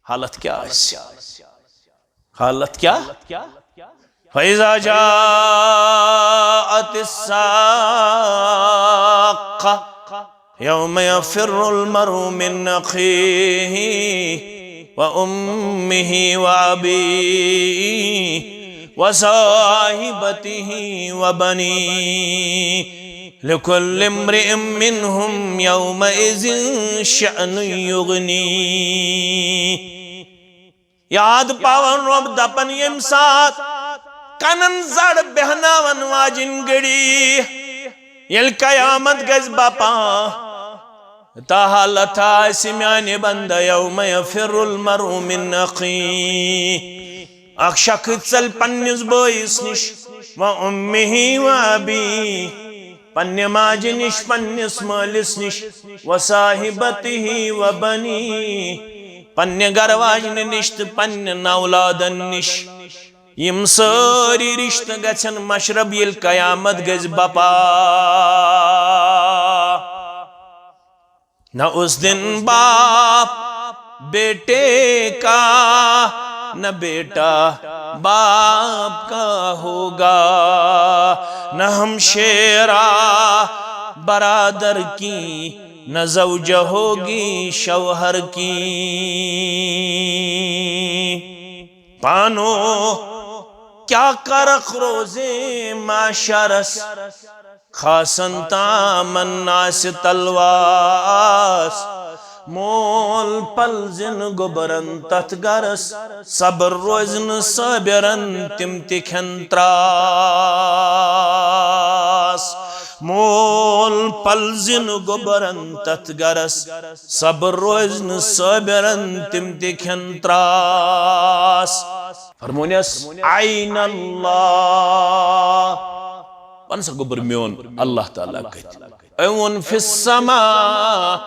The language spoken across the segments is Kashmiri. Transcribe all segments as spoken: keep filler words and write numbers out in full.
حالت کیٛاہ آسہِ؟ حالت کیٛاہ؟ فَإِذَا جَاءَتِ السَّاقَّةُ يَوْمَ يَفِرُّ الْمَرْءُ مِنْ أَخِيهِ وَأُمِّهِ وَأَبِيهِ وَصَاحِبَتِهِ وَبَنِيهِ لِكُلِّ امْرِئٍ مِنْهُمْ يَوْمَئِذٍ شَأْنٌ يُغْنِيهِ۔ یاد پاوان رۄب دپان ییٚمہِ ساتہٕ کنن زڑ بیہناون واجِنۍ گھڑی، ییٚلہِ قیامت گژھِ بپا، تا حالت آسہِ میانہِ بندہ، یوم یفر المرء من اخیہ، اکھ شخص ژلہِ پننِس بٲیِس نِش، و امہ و ابیہ، پننہِ ماجہِ نِش، پننِس مٲلِس نِش، و صاحبتہ و بنیہ، پننہِ گرٕ واجنہِ نِش تہٕ پننٮ۪ن اولادن نِش۔ یِم سٲری رشتہٕ گژھن مشرب، ییٚلہِ قیامت گژھِ بپا۔ نہ اس دن باپ بیٹے کا، نہ بیٹا باپ کا ہوگا، نہ ہمشیرہ برادر کی، نہ زوجہ ہوگی شوہر کی۔ پانو کیا کرکھ روزِ محشرس، خاصن تامن آسہِ تلواس۔ مول پلزِن گوٚبرن تتھ گرس، صبر روزِ نہٕ صٲبرن تِم تہِ کھٮ۪ن تراس۔ مول پلزِن گوٚبرن تتھ گرس، صبر روزِ نہٕ صٲبرن تِم تہِ کھٮ۪ن تراس۔ فرمونس، عین اللہ۔ ون سا گوٚبر میون اللہ تعالیٰ کتہِ؟ أمۍ ووٚن، فی السماء۔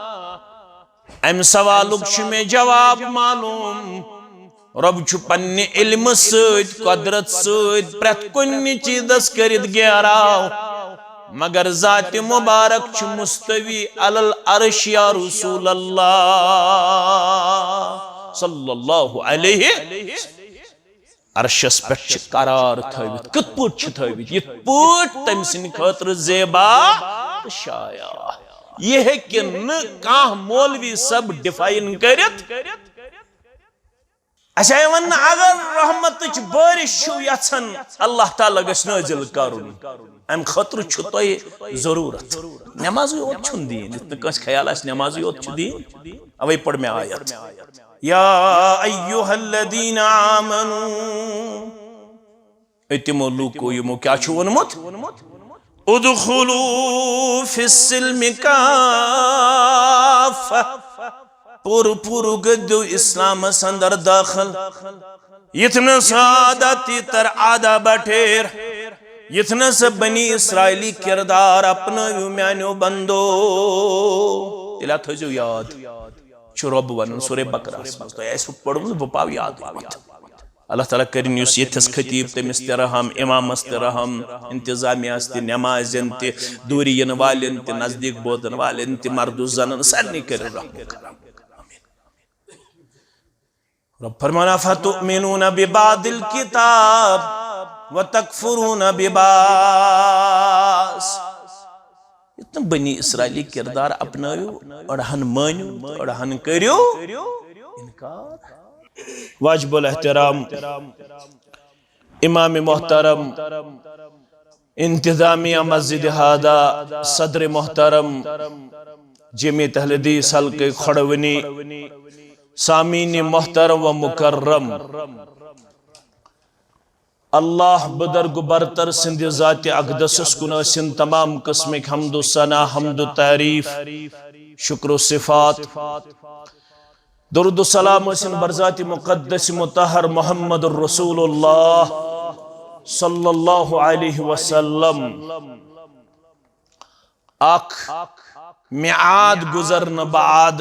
امہِ سوالُک چھُ مےٚ جواب معلوم۔ رۄب چھُ پننہِ علمہٕ سۭتۍ، قۄدرت سۭتۍ پرٛٮ۪تھ کُنہِ چیٖزس کٔرِتھ گیراو، مگر ذاتِ مبارک چھُ مستوی علی العرش یا رسول اللہ صلی اللہ علیہ۔ عرشس پٮ۪ٹھ چھِ قرار تھٲوِتھ۔ کِتھ پٲٹھۍ چھِ تھٲوِتھ؟ یِتھ پٲٹھۍ تٔمۍ سٕنٛدِ خٲطرٕ زیبا تہٕ شایان۔ یہِ ہیٚکہِ نہٕ کانٛہہ مولوی صٲب ڈیفائن کٔرِتھ۔ اَسہِ آیہِ وَننہٕ، اگر رحمتٕچ بٲرِش چھِو یژھان، اللہ تعالیٰ گژھِ نٲزِل کرُن۔ اَمہِ خٲطرٕ چھُ تۄہہِ ضروٗرت۔ نٮ۪مازٕے یوت چھُنہٕ دیٖن، یُتھ نہٕ کٲنٛسہِ خیال آسہِ نٮ۪مازٕے یوت چھُ دیٖن۔ اَوَے پٔر مےٚ آیت۔ یا ایھا الذین آمنو، اے تِمو لوٗکو یِمو کیٛاہ چھُ ووٚنمُت؟ ادخلوا فی السلم کافہ، پوٗرٕ پوٗرٕ گٔژھِو اِسلامس اندر دٲخل۔ یِتھ نہٕ سادہ تیتر آدھا بٹھیر، یِتھ نہٕ سا بنی اسرائیلی کردار اپنٲوِو میانیو بندو۔ تیٚلہِ تھٲیزیو یاد، چھُ رۄب ونان سورہ بقرہس منٛز، تۄہہِ آسِوٕ پوٚرمُت، بہٕ پاو یاد۔ اللہ تعالیٰ کٔرِن یُس ییٚتھس خطیب، تٔمِس تہِ رحم، امامس تہِ رحم، انتظامیہس تہِ، نمازن تہِ، دوٗرِ یِنہٕ والٮ۪ن تہِ، نزدیٖک بوزن والٮ۪ن تہِ، مرد و زنن، سارنٕے کٔرِن رحم و کرم۔ آمین۔ رب فرمانا، فتؤمنون ببعض الکتاب وتکفرون ببعض۔ یِتھ نہٕ بنی اسرائیلی کردار اپنٲیِو، أڑہن مٲنِو تہٕ أڑہن کٔرِو انکار۔ واجب الاحترام امام محترم، انتظامیہ مسجد ہادہ، صدر محترم، جمعیت اہل حدیث حلقہ کھڑونی، سامعین محترم و مکرم، اللہ بزرگ برتر سٕنٛدِ ذاتِ اقدسس کُن ٲسِن تمام قٕسمٕکۍ حمد و ثنا، حمد و تعریف، شکر و صفات۔ درود و سلام ٲسِن بر ذاتِ مقدس مطہر محمد رسول اللہ صلی اللہ علیہ وسلم۔ اکھ میعاد گزرنہٕ بعد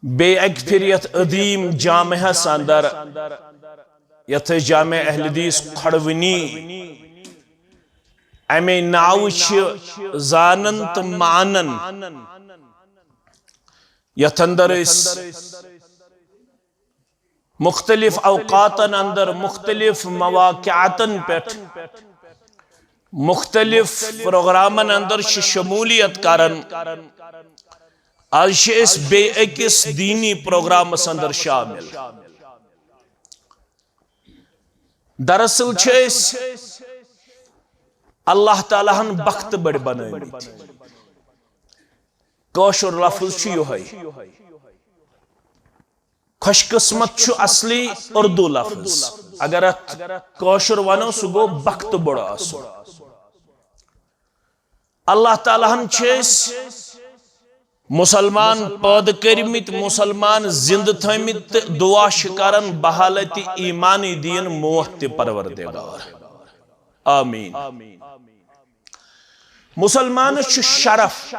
بیٚیہِ اکہِ پھِرِ یتھ عظیم جامعس اندر، یتھ أسۍ جامع اہل حدیث کھڑونی امے ناوٕ چھِ زانان تہٕ مانان، یتھ اندر أسۍ مختلف اوقاتن اندر مختلف مواقعاتن پٮ۪ٹھ مختلف پروگرامن اندر چھِ شمولیت کران، آز چھِ أسۍ بیٚیہِ أکِس دینی پروگرامس اندر شامل۔ دراصل چھِ أسۍ اللہ تعالیٰ ہن بخت بٔڑۍ بنٲومٕتۍ۔ کٲشُر لفظ چھُ یِہوٚے۔ خوش قسمت چھُ اصلی اردو لفظ۔ اگر اتھ کٲشُر ونو، سُہ گوٚو بخت بوٚڑ آسُن۔ اللہ تعالیٰ ہن چھِ أسۍ مسلمان پٲدٕ کٔرمٕتۍ، مسلمان زندٕ تھٲومٕتۍ تہٕ دعا چھِ کران بحالت ایمانٕے دِیِن موت تہِ پروردگار۔ آمین۔ مسلمانس چھُ شرف،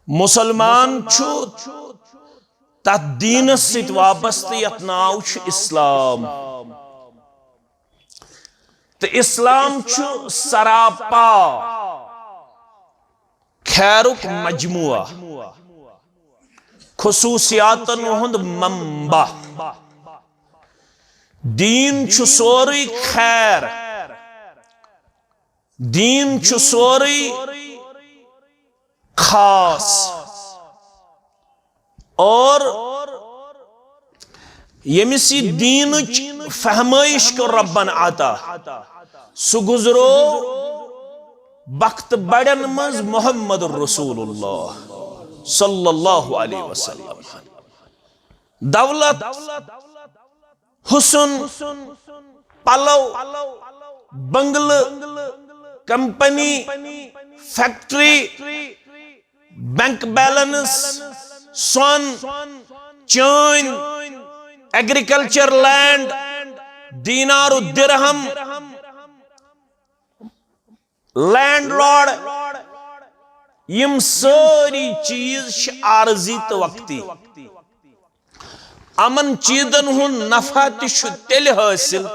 مسلمان چھُ تتھ دینس سۭتۍ وابستہٕ یتھ ناو چھُ اسلام۔ تہٕ اسلام چھُ سراپا خیرُک مجموعہ، خصوصیاتن ہُنٛد منبع۔ دین چھُ سورُے خیر، دین چھُ سورُے خاص۔ اور ییٚمِس یہِ دیٖنٕچ فہمٲیش کٔر رۄبن عطا، سُہ گُزرو بخت بڑٮ۪ن منٛز محمد رسول اللہ صلی اللہ علیہ وسلم۔ دولت، حسن، پلو، بنگلہٕ، کمپنی، فیکٹری، بینک بیلنس، سۄن، چٲنۍ، ایگریکلچر لینڈ، دینار و درہم، لینڈ لارڈ، یِم سٲری چیٖز چھِ عارضی تہٕ وقتی۔ یِمن چیٖزن ہُنٛد نفع تہِ چھُ تیٚلہِ حٲصِل،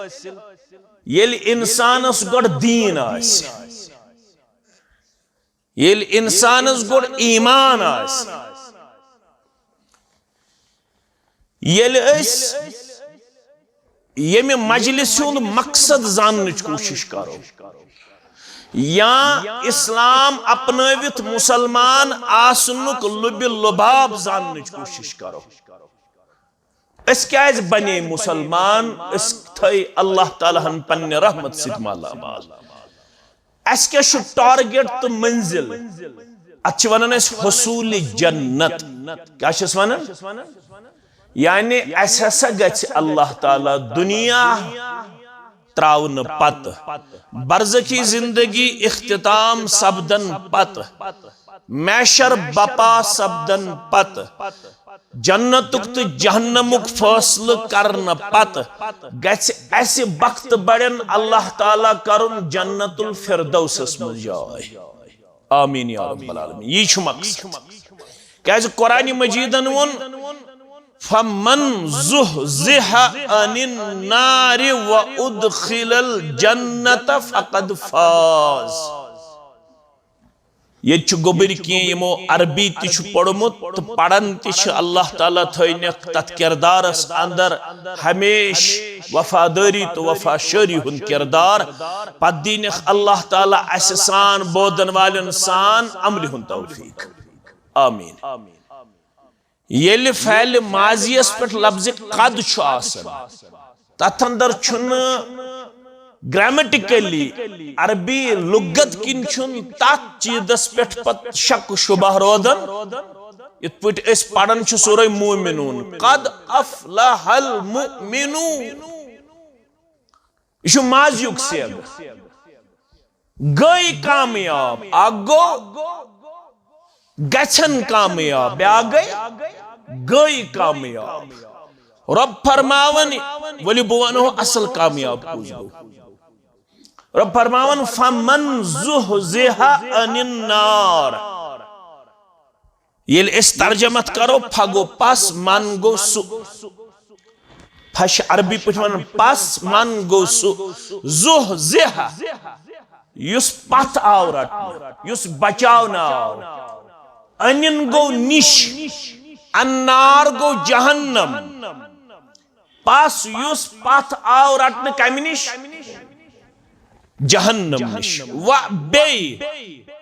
ییٚلہِ اِنسانس گۄڈٕ دیٖن آسہِ، ییٚلہِ اِنسانس گۄڈٕ ایمان آسہِ۔ ییٚلہِ أسۍ ییٚمہِ مجلسہِ ہُنٛد مقصد زاننٕچ کوٗشِش کرو یا اسلام اپنٲوِتھ مسلمان آسنُک لُبہِ لُباب زاننٕچ کوٗشِش کرو، أسۍ کیازِ بنے مسلمان؟ أسۍ تھٲے اللہ تعالیٰ ہن پننہِ رحمت سۭتۍ مالا مال۔ اسہِ کیٛاہ چھُ ٹارگیٹ تہٕ منزل؟ اتھ چھِ ونان أسۍ حصوٗلِ جنت۔ کیٛاہ چھِس ونان؟ یعنی اسہِ ہسا گژھِ اللہ تعالیٰ دُنیا تراونہٕ پتہٕ، برزخی زندگی اختتام سپدن پتہٕ، محشر بپا سپدن پتہٕ، جنتُک تہٕ جہنمُک فٲصلہٕ کرنہٕ پتہٕ گژھِ اسہِ بخت بڑٮ۪ن اللہ تعالیٰ کرُن جنت الفردوسس منٛز جاے۔ آمین یا رب العالمین۔ یی چھُ مقصد۔ کیازِ قرآن مجیدن ووٚن، "فمن زحزح عن النار وادخل الجنة فقد فاز۔" ییٚتہِ چھُ گوٚبٕرۍ کینٛہہ یِمو عربی تہِ چھُ پوٚرمُت تہٕ پران تہِ چھِ۔ اللہ تعالیٰ تھٲینکھ تتھ کردارس اندر ہمیشہِ وفادٲری تہٕ وفا شٲری ہُنٛد کردار۔ پتہٕ دِینکھ اللہ تعالیٰ اسہِ سان بوزن والٮ۪ن سان عملہِ ہُنٛد توفیق۔ آمین۔ ییٚلہِ فعلِ ماضیَس پٮ۪ٹھ لفظِ قد چھُ آسان، تتھ اندر چھُنہٕ گرامیٹیکلی، عربی لغت کِنۍ چھُنہٕ تتھ چیٖزس پٮ۪ٹھ پتہٕ شک و شبہ روزان۔ یِتھ پٲٹھۍ أسۍ پران چھِ سورہ مومنون، "قد افلح المؤمنون"۔ یہِ چھُ ماضیُک صیغہٕ۔ گٔے کامیاب، اکھ گوٚو گژھن کامیاب، بیٛاکھ گٔے گٔے کامیاب۔ رۄب فرماوان، ؤلِو بہٕ وَنہو اصل کامیاب کُس گوٚو۔ رۄب فرماوان، "فمن زحزح عن النار"۔ ییٚلہِ أسۍ ترجمت کرو، فہ گوٚو پس، من گوٚو سُہ۔ فہ چھِ عربی پٲٹھۍ ونان پس، من گوٚو سُہ۔ زحزح، یُس پتھ آو رٹنہٕ، یُس بچاونہٕ آو۔ انن گو نش، النار گو جہنم۔ پس یُس پتھ آو رٹنہٕ کمہِ نش؟ جہنم نش۔ و بیٚیہِ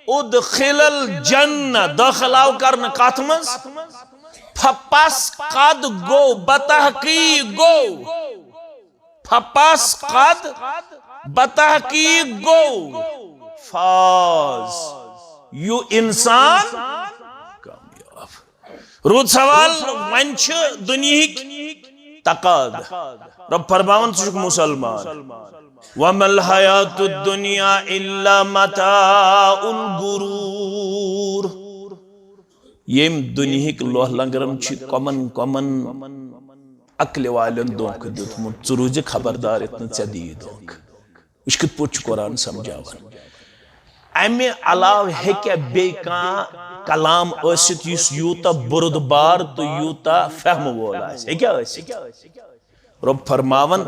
ادخل الجنہ، دٲخل آو کرنہٕ کتھ منٛز؟ فپس قد گو، بتحقیق گو۔ فپس قد، بتحقیق گو۔ فاز، یہِ انسان کامیاب۔ روٗد سوال، وۄنۍ چھِ دُنیہٕکۍ تقاضہٕ۔ رۄب فرماوان، ژٕ چھُکھ مسلمان۔ وما الحیات الدنیا الا متاع الغرور۔ ییٚمۍ دُنیہٕکۍ لوہ لنگرن چھِ کۄمن کۄمن عقلہِ والٮ۪ن دھوکہٕ دیُتمُت۔ ژٕ روٗزِ خبردار، یتھ نہٕ ژےٚ دِیہِ دھوکہٕ۔ یہِ چھُ کِتھ پٲٹھۍ چھُ قرآن سمجھاوان؟ امہِ علاوٕ ہیٚکیٛاہ بیٚیہِ کانٛہہ کلام ٲسِتھ یُس یوٗتاہ بُرد بار تہٕ یوٗتاہ فہمہٕ وول آسہِ؟ ہیٚکیٛاہ ٲسِتھ؟ رۄب فرماوان،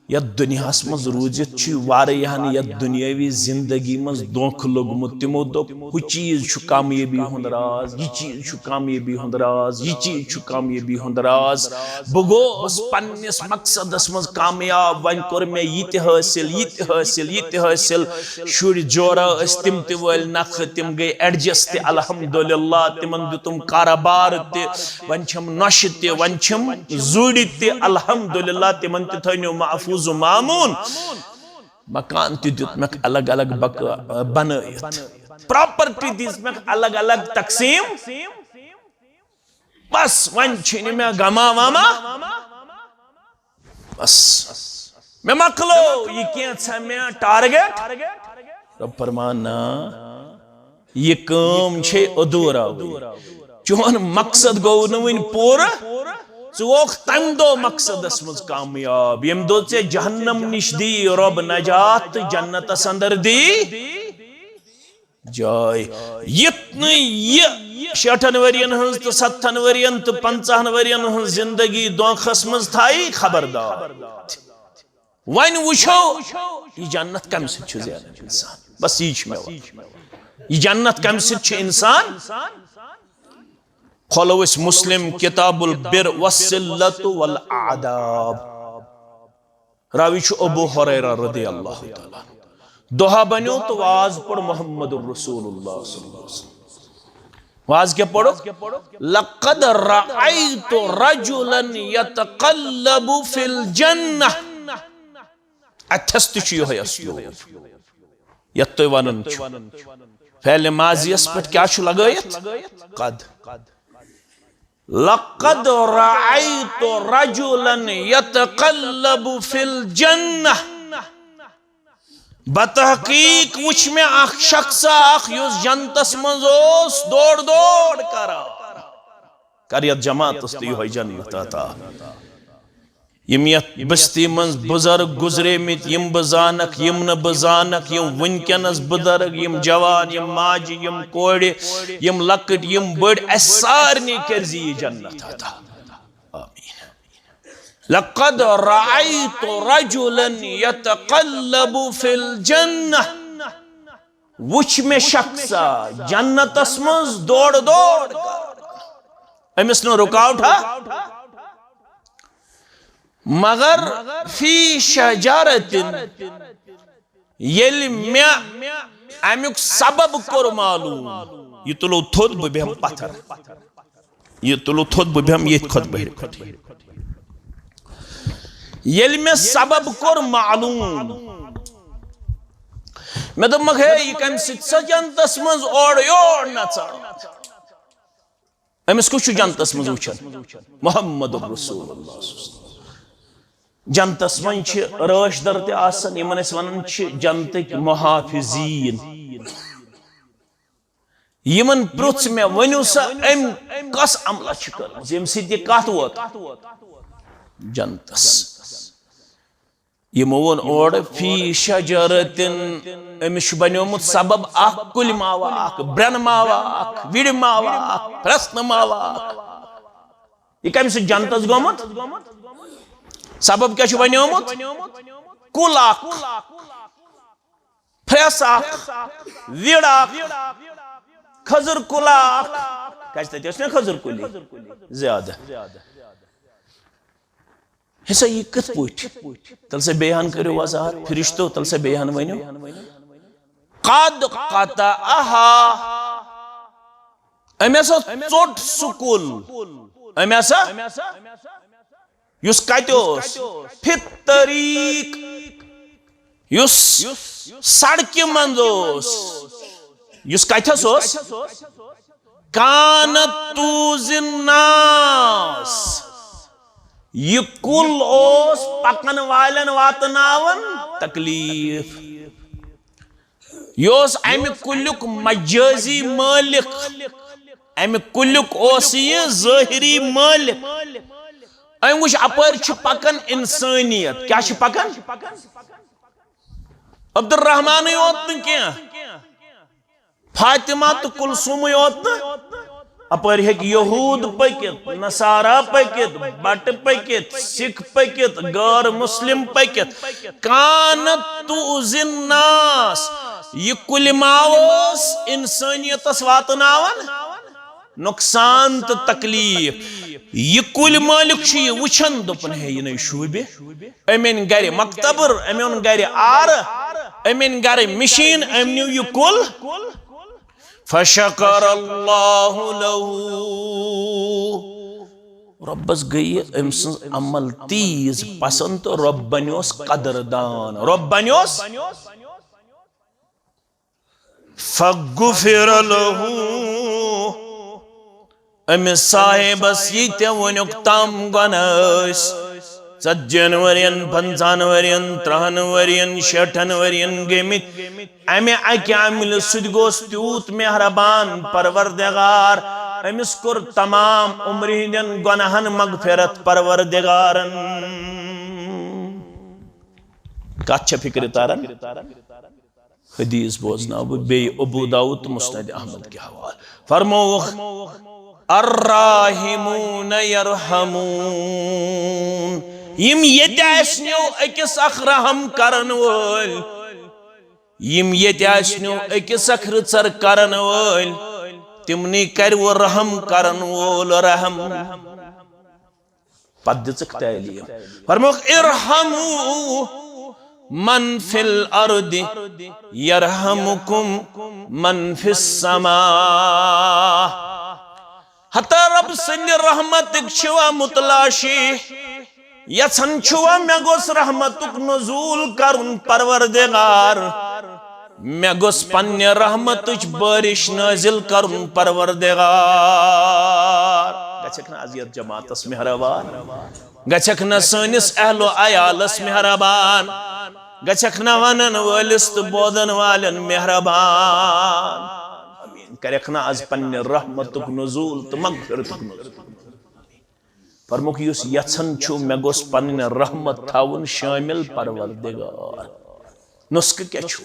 یتھ دُنیاہس منٛز روٗزِتھ چھُ واریاہن یتھ دُنیٲوی زندگی منٛز دھوکہٕ لوٚگمُت۔ تِمو دوٚپ، ہُہ چیٖز چھُ کامیٲبی ہُنٛد راز، یہِ چیٖز چھُ کامیٲبی ہُنٛد راز، یہِ چیٖز چھُ کامیٲبی ہُنٛد راز۔ بہٕ گوس پننِس مقصدس منٛز کامیاب، وۄنۍ کوٚر مےٚ یہِ تہِ حٲصِل، یہِ تہِ حٲصِل، یہِ تہِ حٲصِل۔ شُرۍ جورا ٲسۍ تِم تہِ وٲلۍ نکھٕ، تِم گٔے adjust تہِ الحمدللہ، تِمن دیُتُم کارٕبار تہِ، وۄنۍ چھِم نۄشہِ تہِ، وۄنۍ چھِم زُرۍ تہِ الحمدللہ، تِمن تہِ تھٲینو محفوظ و مامون۔ مکان تہِ دیُتمکھ الگ الگ بک-، بنٲیِتھ، property دِژمکھ الگ الگ تقسیٖم۔ بس وۄنۍ چھِنہٕ مےٚ غما وما۔ بس مےٚ مۄکلو یہِ کینٛژھا مےٚ target۔ رۄب فرمان، نہ، یہِ کٲم چھے ادھورا وٕنہِ۔ چون مقصد گوٚو نہٕ وٕنہِ پوٗرٕ۔ ژٕ گوکھ تمہِ دۄہ مقصدس منٛز کامیاب، ییٚمہِ دۄہ ژےٚ جہنم نِش دی رۄب نجات تہٕ جنتس اندر دی جاے۔ یِتھ نہٕ یہِ شیٹھن ؤرین ہٕنٛز تہٕ ستتھن ؤرین تہٕ پنژاہن ؤرین ہٕنٛز زندگی دھوکھس منٛز تھایی، خبردار۔ وۄنۍ وٕچھو، یہِ جنت کمہِ سۭتۍ چھُ زینان انسان؟ بس یی چھُ مےٚ وَنُن۔ یہِ جنت کمہِ سۭتۍ چھُ انسان؟ کھولو أسۍ مسلم کتاب البر والصلة والآداب۔ راوی چھُ ابو ہریرہ رضی اللہ تعالیٰ عنہ۔ دۄہا بنیو تہٕ واز پوٚر محمد رسول اللہ صلی اللہ علیہ وسلم۔ واز کیٛاہ پوٚرُکھ؟ لقد رأيت رجلا يتقلب في الجنة۔ اتھس تہِ چھُ یِہوٚے اسلوب، یتھ تُہۍ ونان چھِو۔ فعل ماضیس پٮ۪ٹھ کیٛاہ چھُ لگٲیِتھ؟ قد۔ لقد رأيت رجلا يتقلب في الجنة۔ بتحقیق وٕچھ مےٚ اکھ شخص اکھ یُس جنتس منٛز اوس دور دور کران۔ کر یتھ جماعتس تہِ یِہوٚے جنت عطا۔ یِم یتھ بستی منٛز بزرگ گزریمٕتۍ، یِم بہٕ زانکھ، یِم نہٕ بہٕ زانکھ، یِم وٕنکیٚنس بزرگ، یِم جوان، یِم ماجہِ، یِم کورِ، یِم لۄکٕٹۍ، یِم بٔڑۍ، اسہِ سارنٕے کٔرزِ یہِ جنت عطا۔ آمین۔ لقد رأيت رجلا يتقلب في الجنة۔ وٕچھ مےٚ شخصا جنتس منٛز دورٕ دورٕ کران۔ أمِس نہٕ رُکاوٹھا۔ مگر فی شجرة، ییٚلہِ مےٚ امیُک سبب کوٚر معلوم، یہِ تُلو تھوٚد، بہٕ بیٚہمہٕ پتھر۔ یہِ تُلو تھوٚد، بہٕ بیٚہمہٕ ییٚتھۍ خۄطبہٕ ہیٚرِ پٮ۪ٹھٕے۔ ییٚلہِ مےٚ سبب کوٚر معلوم، مےٚ دوٚپمَکھ، ہے، یہِ کَمہِ سۭتۍ سۄ جنتس منٛز اورٕ یور نژان؟ أمِس کُس چھُ جنتس منٛز وٕچھان؟ محمد رسول اللہ صلی اللہ علیہ وسلم۔ جنتس منٛز چھِ رٲچھ در تہِ آسان، یِمن أسۍ وَنان چھِ جنتٕکۍ محافظیٖن۔ یِمن پرٛژھ مےٚ، ؤنِو سا، أمۍ کۄس عملہ چھِ کٔرمٕژ، ییٚمہِ سۭتۍ یہِ کتھ ووت جنتس؟ یِمو ووٚن اورٕ، فی شجرتن، أمِس چھُ بنیومُت سبب اکھ، کُلۍ ماوا اکھ، برٛٮ۪نہٕ ماوا اکھ، وِرِ ماوا اکھ، پرٛٮ۪سنہٕ ماوا اکھ۔ یہِ کمہِ سۭتۍ جنتس گوٚمُت؟ سبب کیٛاہ چھُ بنیومُت؟ کُل اکھ، پھرٛٮ۪س اکھ، وِڑ اکھ۔ کھٔزٕر کُلا اکھ، کیازِ تتہِ ٲسۍ نا کھٔزٕر کُلی زیادٕ۔ ہسا یہِ کِتھ پٲٹھۍ؟ تیٚلہِ سا بیٚیہِ ہن کٔرِو وضاحت، فرشتو، تیٚلہِ سا بیٚیہِ ہن ؤنِو۔ قد قطعها۔ أمۍ ہسا ژوٚٹ سُہ کُل۔ أمۍ ہسا، یُس کتہِ اوس؟ فی الطریق۔ یُس سڑکہِ منٛز اوس۔ یُس کتھس اوس؟ کانت توزی الناس۔ یہِ کُل اوس پکن والٮ۪ن واتناوان تکلیف۔ یہِ اوس امہِ کُلیُک مجٲزی مٲلِک۔ امہِ کُلیُک اوس یہِ ظٲہری مٲلِک۔ أمۍ وٕچھ اپٲرۍ چھِ پکان انسٲنیت۔ کیٛاہ چھِ پکان؟ عبدالرحمانٕے یوت نہٕ کینٛہہ، فاطمہ تہٕ کلثومٕے یوت نہٕ۔ اپٲرۍ ہیٚکہِ یہوٗد پٔکِتھ، نصارا پٔکِتھ، بٹہٕ پٔکِتھ، سکھ پٔکِتھ، غٲر مسلم پٔکِتھ۔ کانت توزی الناس، یہِ کُلۍ ما اوس انسٲنیتس واتناوان نۄقصان تہٕ تکلیف؟ یہِ کُلۍ مٲلِک چھُ یہِ وٕچھان، دوٚپُن، ہے، یہِ نے شوٗبہِ۔ أمۍ أنۍ گرِ مکتبر، أمۍ اوٚن گرِ آرٕ، أمۍ أنۍ گرِ مِشیٖن، أمۍ نیوٗ یہِ کُل۔ فشکر اللہ لہ۔ رۄبس گٔیہِ أمۍ سٕنٛز عمل تیٖژ پسند تہٕ رۄب بنیوس قدردان، رۄب بنیوس۔ فغفر لہ۔ أمِس صاحبس ییٖتیٛاہ وُنیُک تام گۄناہ ٲسۍ، ژتجی ہن ؤرین، پنٛژاہن ؤرین، ترٕٛہن ؤرین، شیٹھن ؤرین گٔمٕتۍ، امہِ اکہِ عملہِ سۭتۍ گوٚوس تیوٗت مہربان پروردگار، أمِس کوٚر تمام عمرِ ہٕنٛدٮ۪ن گۄناہن مغفرت پروردگارن۔ کتھ چھےٚ فکرِ تران؟ حدیث بوزناو بہٕ بیٚیہِ ابو داؤد تہٕ مسند احمد کہِ حوالہٕ۔ فرمووُکھ، الراحمون یرحمون۔ یِم ییٚتہِ آسنو أکِس اکھ رحم کرن وٲلۍ، یِم ییٚتہِ آسنو أکِس اکھ رٕژر کرن وٲلۍ، تِمنٕے کرِ وۄنۍ رحم کرن وول رحم۔ پتہٕ دِژٕکھ تعلیٖم۔ فرمووُکھ، ارحموا من فی الارض یرحمکم من فی السماء۔ ہتا رب سٕنٛدِ رحمتٕکۍ چھِوا متلاشی، یژھان چھِوا مےٚ گوٚژھ رحمتُک نزول کرُن پروردگار۔ مےٚ گوٚژھ پننہِ رحمتٕچ بٲرِش نٲزِل کرُن پروردگار۔ گژھکھ نہ از یتھ جماعتس مہربان؟ گژھکھ نہ سٲنِس اہل و عیالس مہربان؟ گژھکھ نہ ونن وٲلِس تہٕ بوزن والٮ۪ن مہربان؟ آمین۔ کرکھ نہ از پننہِ رحمتُک نزول تہٕ مغفرتُک نزول؟ فرمووُکھ، یُس یژھان چھُ، مےٚ گوٚژھ پنٕنۍ رحمت تھاوُن شٲمِل پروردگار۔ نُسخہٕ کیٛاہ چھُ؟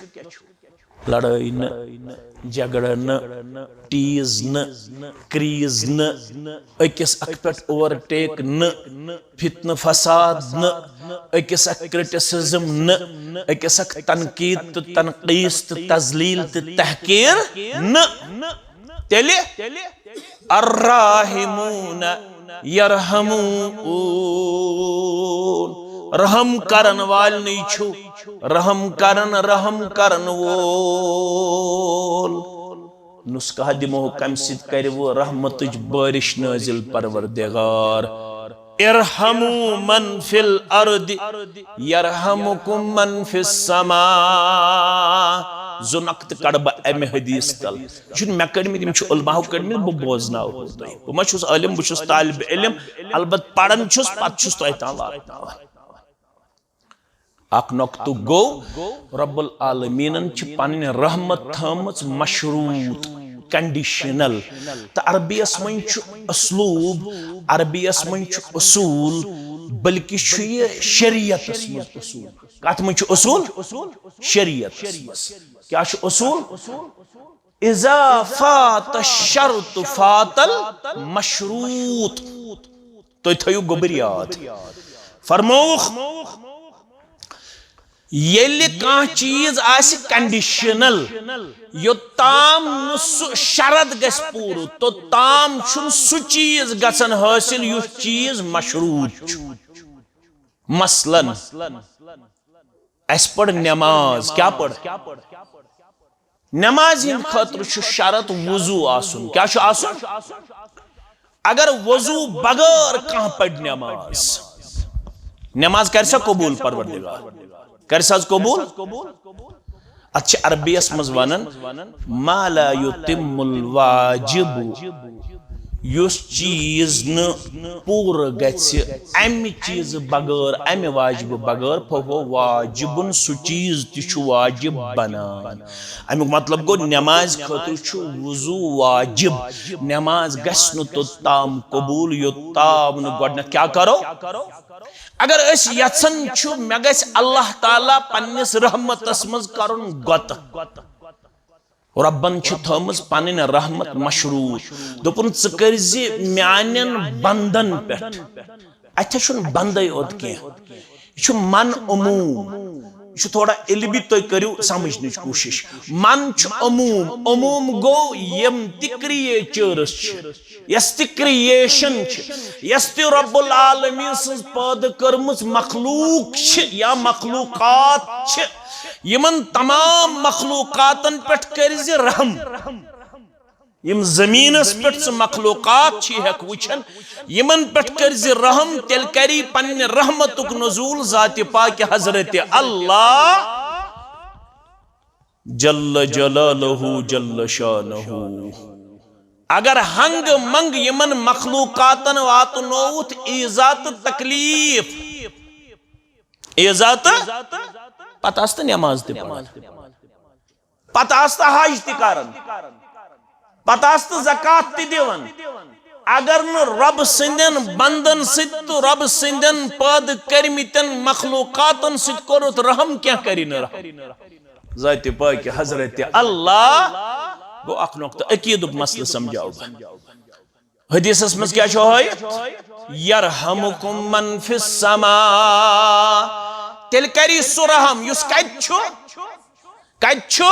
لڑٲے نہٕ، جھگڑٕ نہٕ، ٹیٖز نہٕ، کریٖز نہٕ، أکِس اکھ پٮ۪ٹھ اوور ٹیک نہٕ، فتنہٕ فساد نہٕ، أکِس اکھ کرٹیسزم نہٕ، أکِس اکھ تنقید تہٕ تنقیٖص تہٕ تذلیل تہٕ تحقیر نہٕ۔ تیٚلہِ الراحمون یرحمون، رحم کرن والنٕے چھُ رحم کرن، رحم کرن وول۔ نسخہ دِمو کمہِ سۭتۍ کرِ وۄنۍ رحمتٕچ بارش نٲزِل پروردگار۔ ارحموا من فی الارض یرحمکم من فی السماء۔ زٕ نقطہٕ کڑٕ بہٕ امہِ حدیث تل۔ یہِ چھُنہٕ مےٚ کٔڑمٕتۍ، یِم چھِ علماہو کٔڑمٕتۍ، بہٕ بوزناوہو تۄہہِ۔ بہٕ ما چھُس عٲلِم، بہٕ چھُس طالب علم، البتہٕ پران چھُس، پتہٕ چھُس تۄہہِ تام واتناوان۔ اکھ نقطہٕ گوٚو، رب العالمیٖنن چھِ پنٕنۍ رحمت تھٲومٕژ مشروط، کنڈیشنل۔ تہٕ عربی یس منٛز چھُ اسلوب، عربی یس منٛز چھُ اصوٗل، بلکہِ چھُ یہِ شریعتس منٛز اصوٗل۔ کتھ منٛز چھُ اصوٗل؟ شریعتس منٛز۔ کیٛاہ چھُ اصوٗل؟ اذا فات الشرط فات المشروط۔ تُہۍ تھٲیِو گوٚبُر یاد۔ فرمووُکھ، ییٚلہِ کانٛہہ چیٖز آسہِ conditional، یوٚتام نہٕ سُہ شرط گژھِ پوٗرٕ، توٚتام چھُنہٕ سُہ چیٖز گژھان حٲصِل یُس چیٖز مشروٗط چھُ۔ مثلاً، اَسہِ پٔر نٮ۪ماز، کیٛاہ پٔر؟ نٮ۪مازِ ہِنٛدِ خٲطرٕ چھُ شرط وضوٗ آسُن۔ کیٛاہ چھُ آسُن؟ اگر وضوٗ بغٲر کانٛہہ پَرِ نٮ۪ماز، نٮ۪ماز کَرِ سا قبوٗل پروردگار؟ کَرِ سا حظ قبوٗل؟ اَتھ چھِ عربی یَس منٛز وَنان، ما لا یتم الواجب، یُس چیٖز نہٕ پوٗرٕ گژھِ اَمہِ چیٖزٕ بغٲر، اَمہِ واجبہٕ بغٲر، فہو واجبن، سُہ چیٖز تہِ چھُ واجب بنان۔ اَمیُک مطلب گوٚو، نٮ۪مازِ خٲطرٕ چھُ وضوٗ واجب۔ نٮ۪ماز گژھِ نہٕ توٚتام قبوٗل، یوٚتام نہٕ گۄڈٕنٮ۪تھ کیٛاہ کرو؟ اگر أسۍ یژھان چھُ مےٚ گژھِ اللہ تعالیٰ پننِس رحمتس منٛز کرُن غۄطہٕ، رۄبن چھِ تھٲومٕژ پنٕنۍ رحمت مشروٗط۔ دوٚپُن، "ژٕ کٔرۍ زِ میانٮ۪ن بندن پٮ۪ٹھ۔" اتہِ چھُنہٕ بندے اوت کینٛہہ، یہِ چھُ من عموم۔ یہِ چھُ تھوڑا علمی، تُہۍ کٔرِو سمجھنٕچ کوٗشِش۔ من چھُ عموم، عموم گوٚو یِم تہِ creatures چھِ، یۄس تہِ creation چھِ، یۄس تہِ رب العالمین سٕنٛز پٲدٕ کٔرمٕژ مخلوق چھِ یا مخلوقات چھِ، یِمن تمام مخلوقاتن پٮ۪ٹھ کٔرۍ زِ رحم۔ یِم زٔمیٖنَس پٮ۪ٹھ ژٕ مخلوقات چھی ہٮ۪کھ وٕچھن، یِمن پٮ۪ٹھ کٔرۍ زِ رحم، تیٚلہِ کری پننہِ رحمتُک نزول ذاتِ پاکہِ حضرت اللہ جل جلالہ جل شانہ۔ اگر ہنگ منگ یِمن مخلوقاتن واتنووُتھ ایزا تہٕ تکلیف، ایزا تہٕ پتہٕ آس تہٕ نٮ۪ماز تہِ پران، پتہٕ آس تہٕ حج تہِ کران، پتہٕ آس تہٕ زکوٰۃ تہِ دِوان۔ اگر نہٕ رۄب سٕنٛدٮ۪ن بندن سۭتۍ تہٕ رۄب سٕنٛدٮ۪ن پٲدٕ کٔرمٕتٮ۪ن مخلوقاتن سۭتۍ کوٚرُتھ رحم، کینٛہہ کری نہٕ رحم۔ ذاتِ پاکہِ حضرت اللہ گوٚو اکھ نقطہٕ، عقیٖدُک مسلہٕ سمجھاو بہٕ۔ حدیثس منٛز کیٛاہ چھُ ہٲیِتھ؟ "یرحمکم من فی السماء"۔ تیٚلہِ کری سُہ رحم یُس کتہِ چھُ؟ کتہِ چھُ؟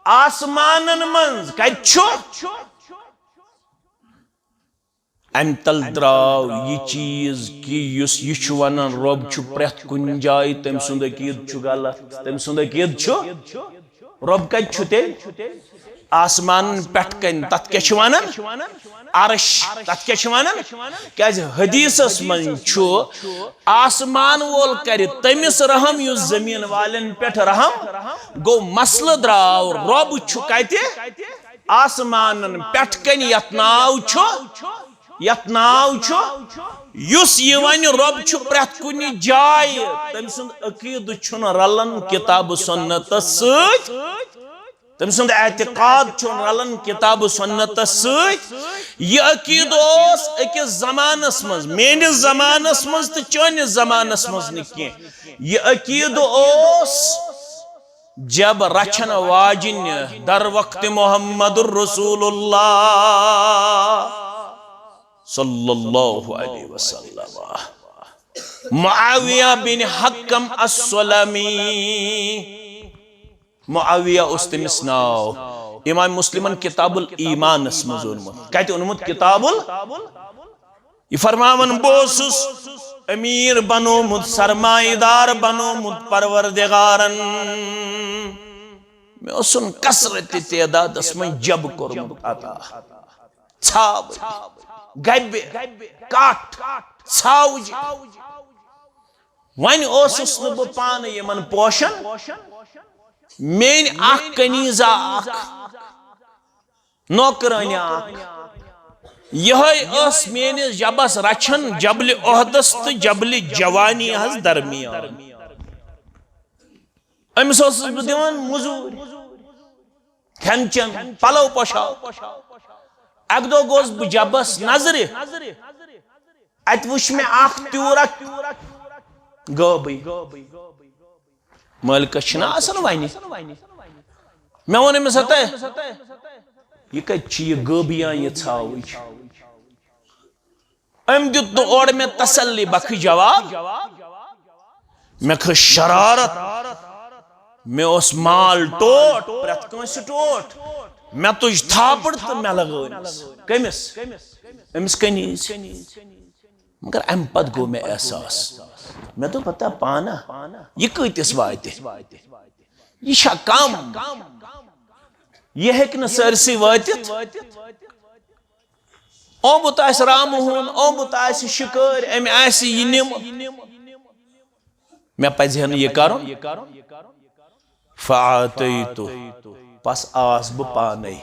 آسمانن منٛز۔ کتہِ چھُ؟ امہِ تل درٛاو یہِ چیٖز کہِ یُس یہِ چھُ ونان رۄب چھُ پرٛٮ۪تھ کُنہِ جایہِ، تٔمۍ سُنٛد عقیٖدٕ چھُ غلط۔ تٔمۍ سُنٛد عقیٖدٕ چھُ، رۄب کتہِ چھُ تیٚلہِ؟ آسمانن پٮ۪ٹھ کنہِ۔ تتھ کیٛاہ چھِ ونان؟ عرش۔ تتھ کیٛاہ چھِ ونان؟ کیٛازِ حدیثس منٛز چھُ، آسمان وول کرِ تٔمِس رحم یُس زٔمیٖن والٮ۪ن پٮ۪ٹھ رحم۔ گوٚو مسلہٕ درٛاو، رۄب چھُ کتہِ؟ آسمانن پٮ۪ٹھ کنہِ، یتھ ناو چھُ، یتھ ناو چھُ، یُس یہِ ونہِ رۄب چھُ پرٛٮ۪تھ کُنہِ جایہِ، تٔمۍ سُنٛد عقیٖدٕ چھُنہٕ رلان کتاب و سنتس سۭتۍ، تٔمۍ سُنٛد اعتقاد چھُنہٕ رلان کتاب و سنتس سۭتۍ۔ یہِ عقیٖدٕ اوس أکِس زمانس منٛز، میٲنِس زمانس منٛز تہٕ چٲنِس زمانس منٛز نہٕ کینٛہہ۔ یہِ عقیٖدٕ اوس جب رچھن واجن در وقت محمد رسول اللہ صلی اللہ علیہ وسلم۔ معاویہ بن حکم السلمی، معاویہ اوس تٔمِس ناو۔ امام مسلمن کتاب الایمانس منٛز اوٚنمُت۔ کتہِ اوٚنمُت؟ کتاب ال-، یہِ فرماوان، بہٕ اوسُس امیر بنومُت، سرمایہ دار بنومُت پروردگارن۔ مےٚ اوسُن کثرت تعدادس منٛز جب کوٚرمُت عطا۔ ژھاوٕج، گبہِ، کٹھ، ژھاوٕج۔ وۄنۍ اوسُس نہٕ بہٕ پانہٕ یِمن پوشن۔ میٲنۍ اکھ کنیزہ اکھ، نوکرٲنۍ اکھ، یِہے ٲس میٲنِس جبس رچھان جبلِ احدس تہٕ جبلِ جوانی ہس درمیان۔ أمِس اوسُس بہٕ دِوان مٔزوٗرۍ، کھٮ۪ن چٮ۪ن، پلو پوشاک۔ اکہِ دۄہ گوس بہٕ جبس نظرِ، اتہِ وٕچھ مےٚ اکھ تیوٗرا گٲبٕے۔ مٲلکس چھِنہ آسان وَنہِ۔ مےٚ ووٚن أمِس، ہتا، یہِ کَتہِ چھِ یہِ گٲبیان یہِ ژھاوٕج؟ أمۍ دیُت نہٕ اورٕ مےٚ تسلی بخش جواب۔ مےٚ کھٔژ شرارت۔ مےٚ اوس مال ٹوٹھ، پرٛٮ۪تھ کٲنٛسہِ ٹوٹھ۔ مےٚ تُج تھاپڑ تہٕ مےٚ لگٲو أمِس۔ کٔمِس؟ أمِس کنیز۔ مگر امہِ پتہٕ گوٚو مےٚ احساس۔ مےٚ دوٚپ، ہتا پانہ، یہِ کۭتِس واتہِ؟ یہِ چھا کم؟ یہِ ہیٚکہِ نہٕ سٲرسٕے وٲتِتھ۔ آمُت آسہِ رامہٕ ہون، آمُت آسہِ شِکٲرۍ، أمۍ آسہِ یہِ نِمہٕ۔ مےٚ پزِ ہا نہٕ یہِ کرُن۔ فاعطیتہ، پس آس بہٕ پانے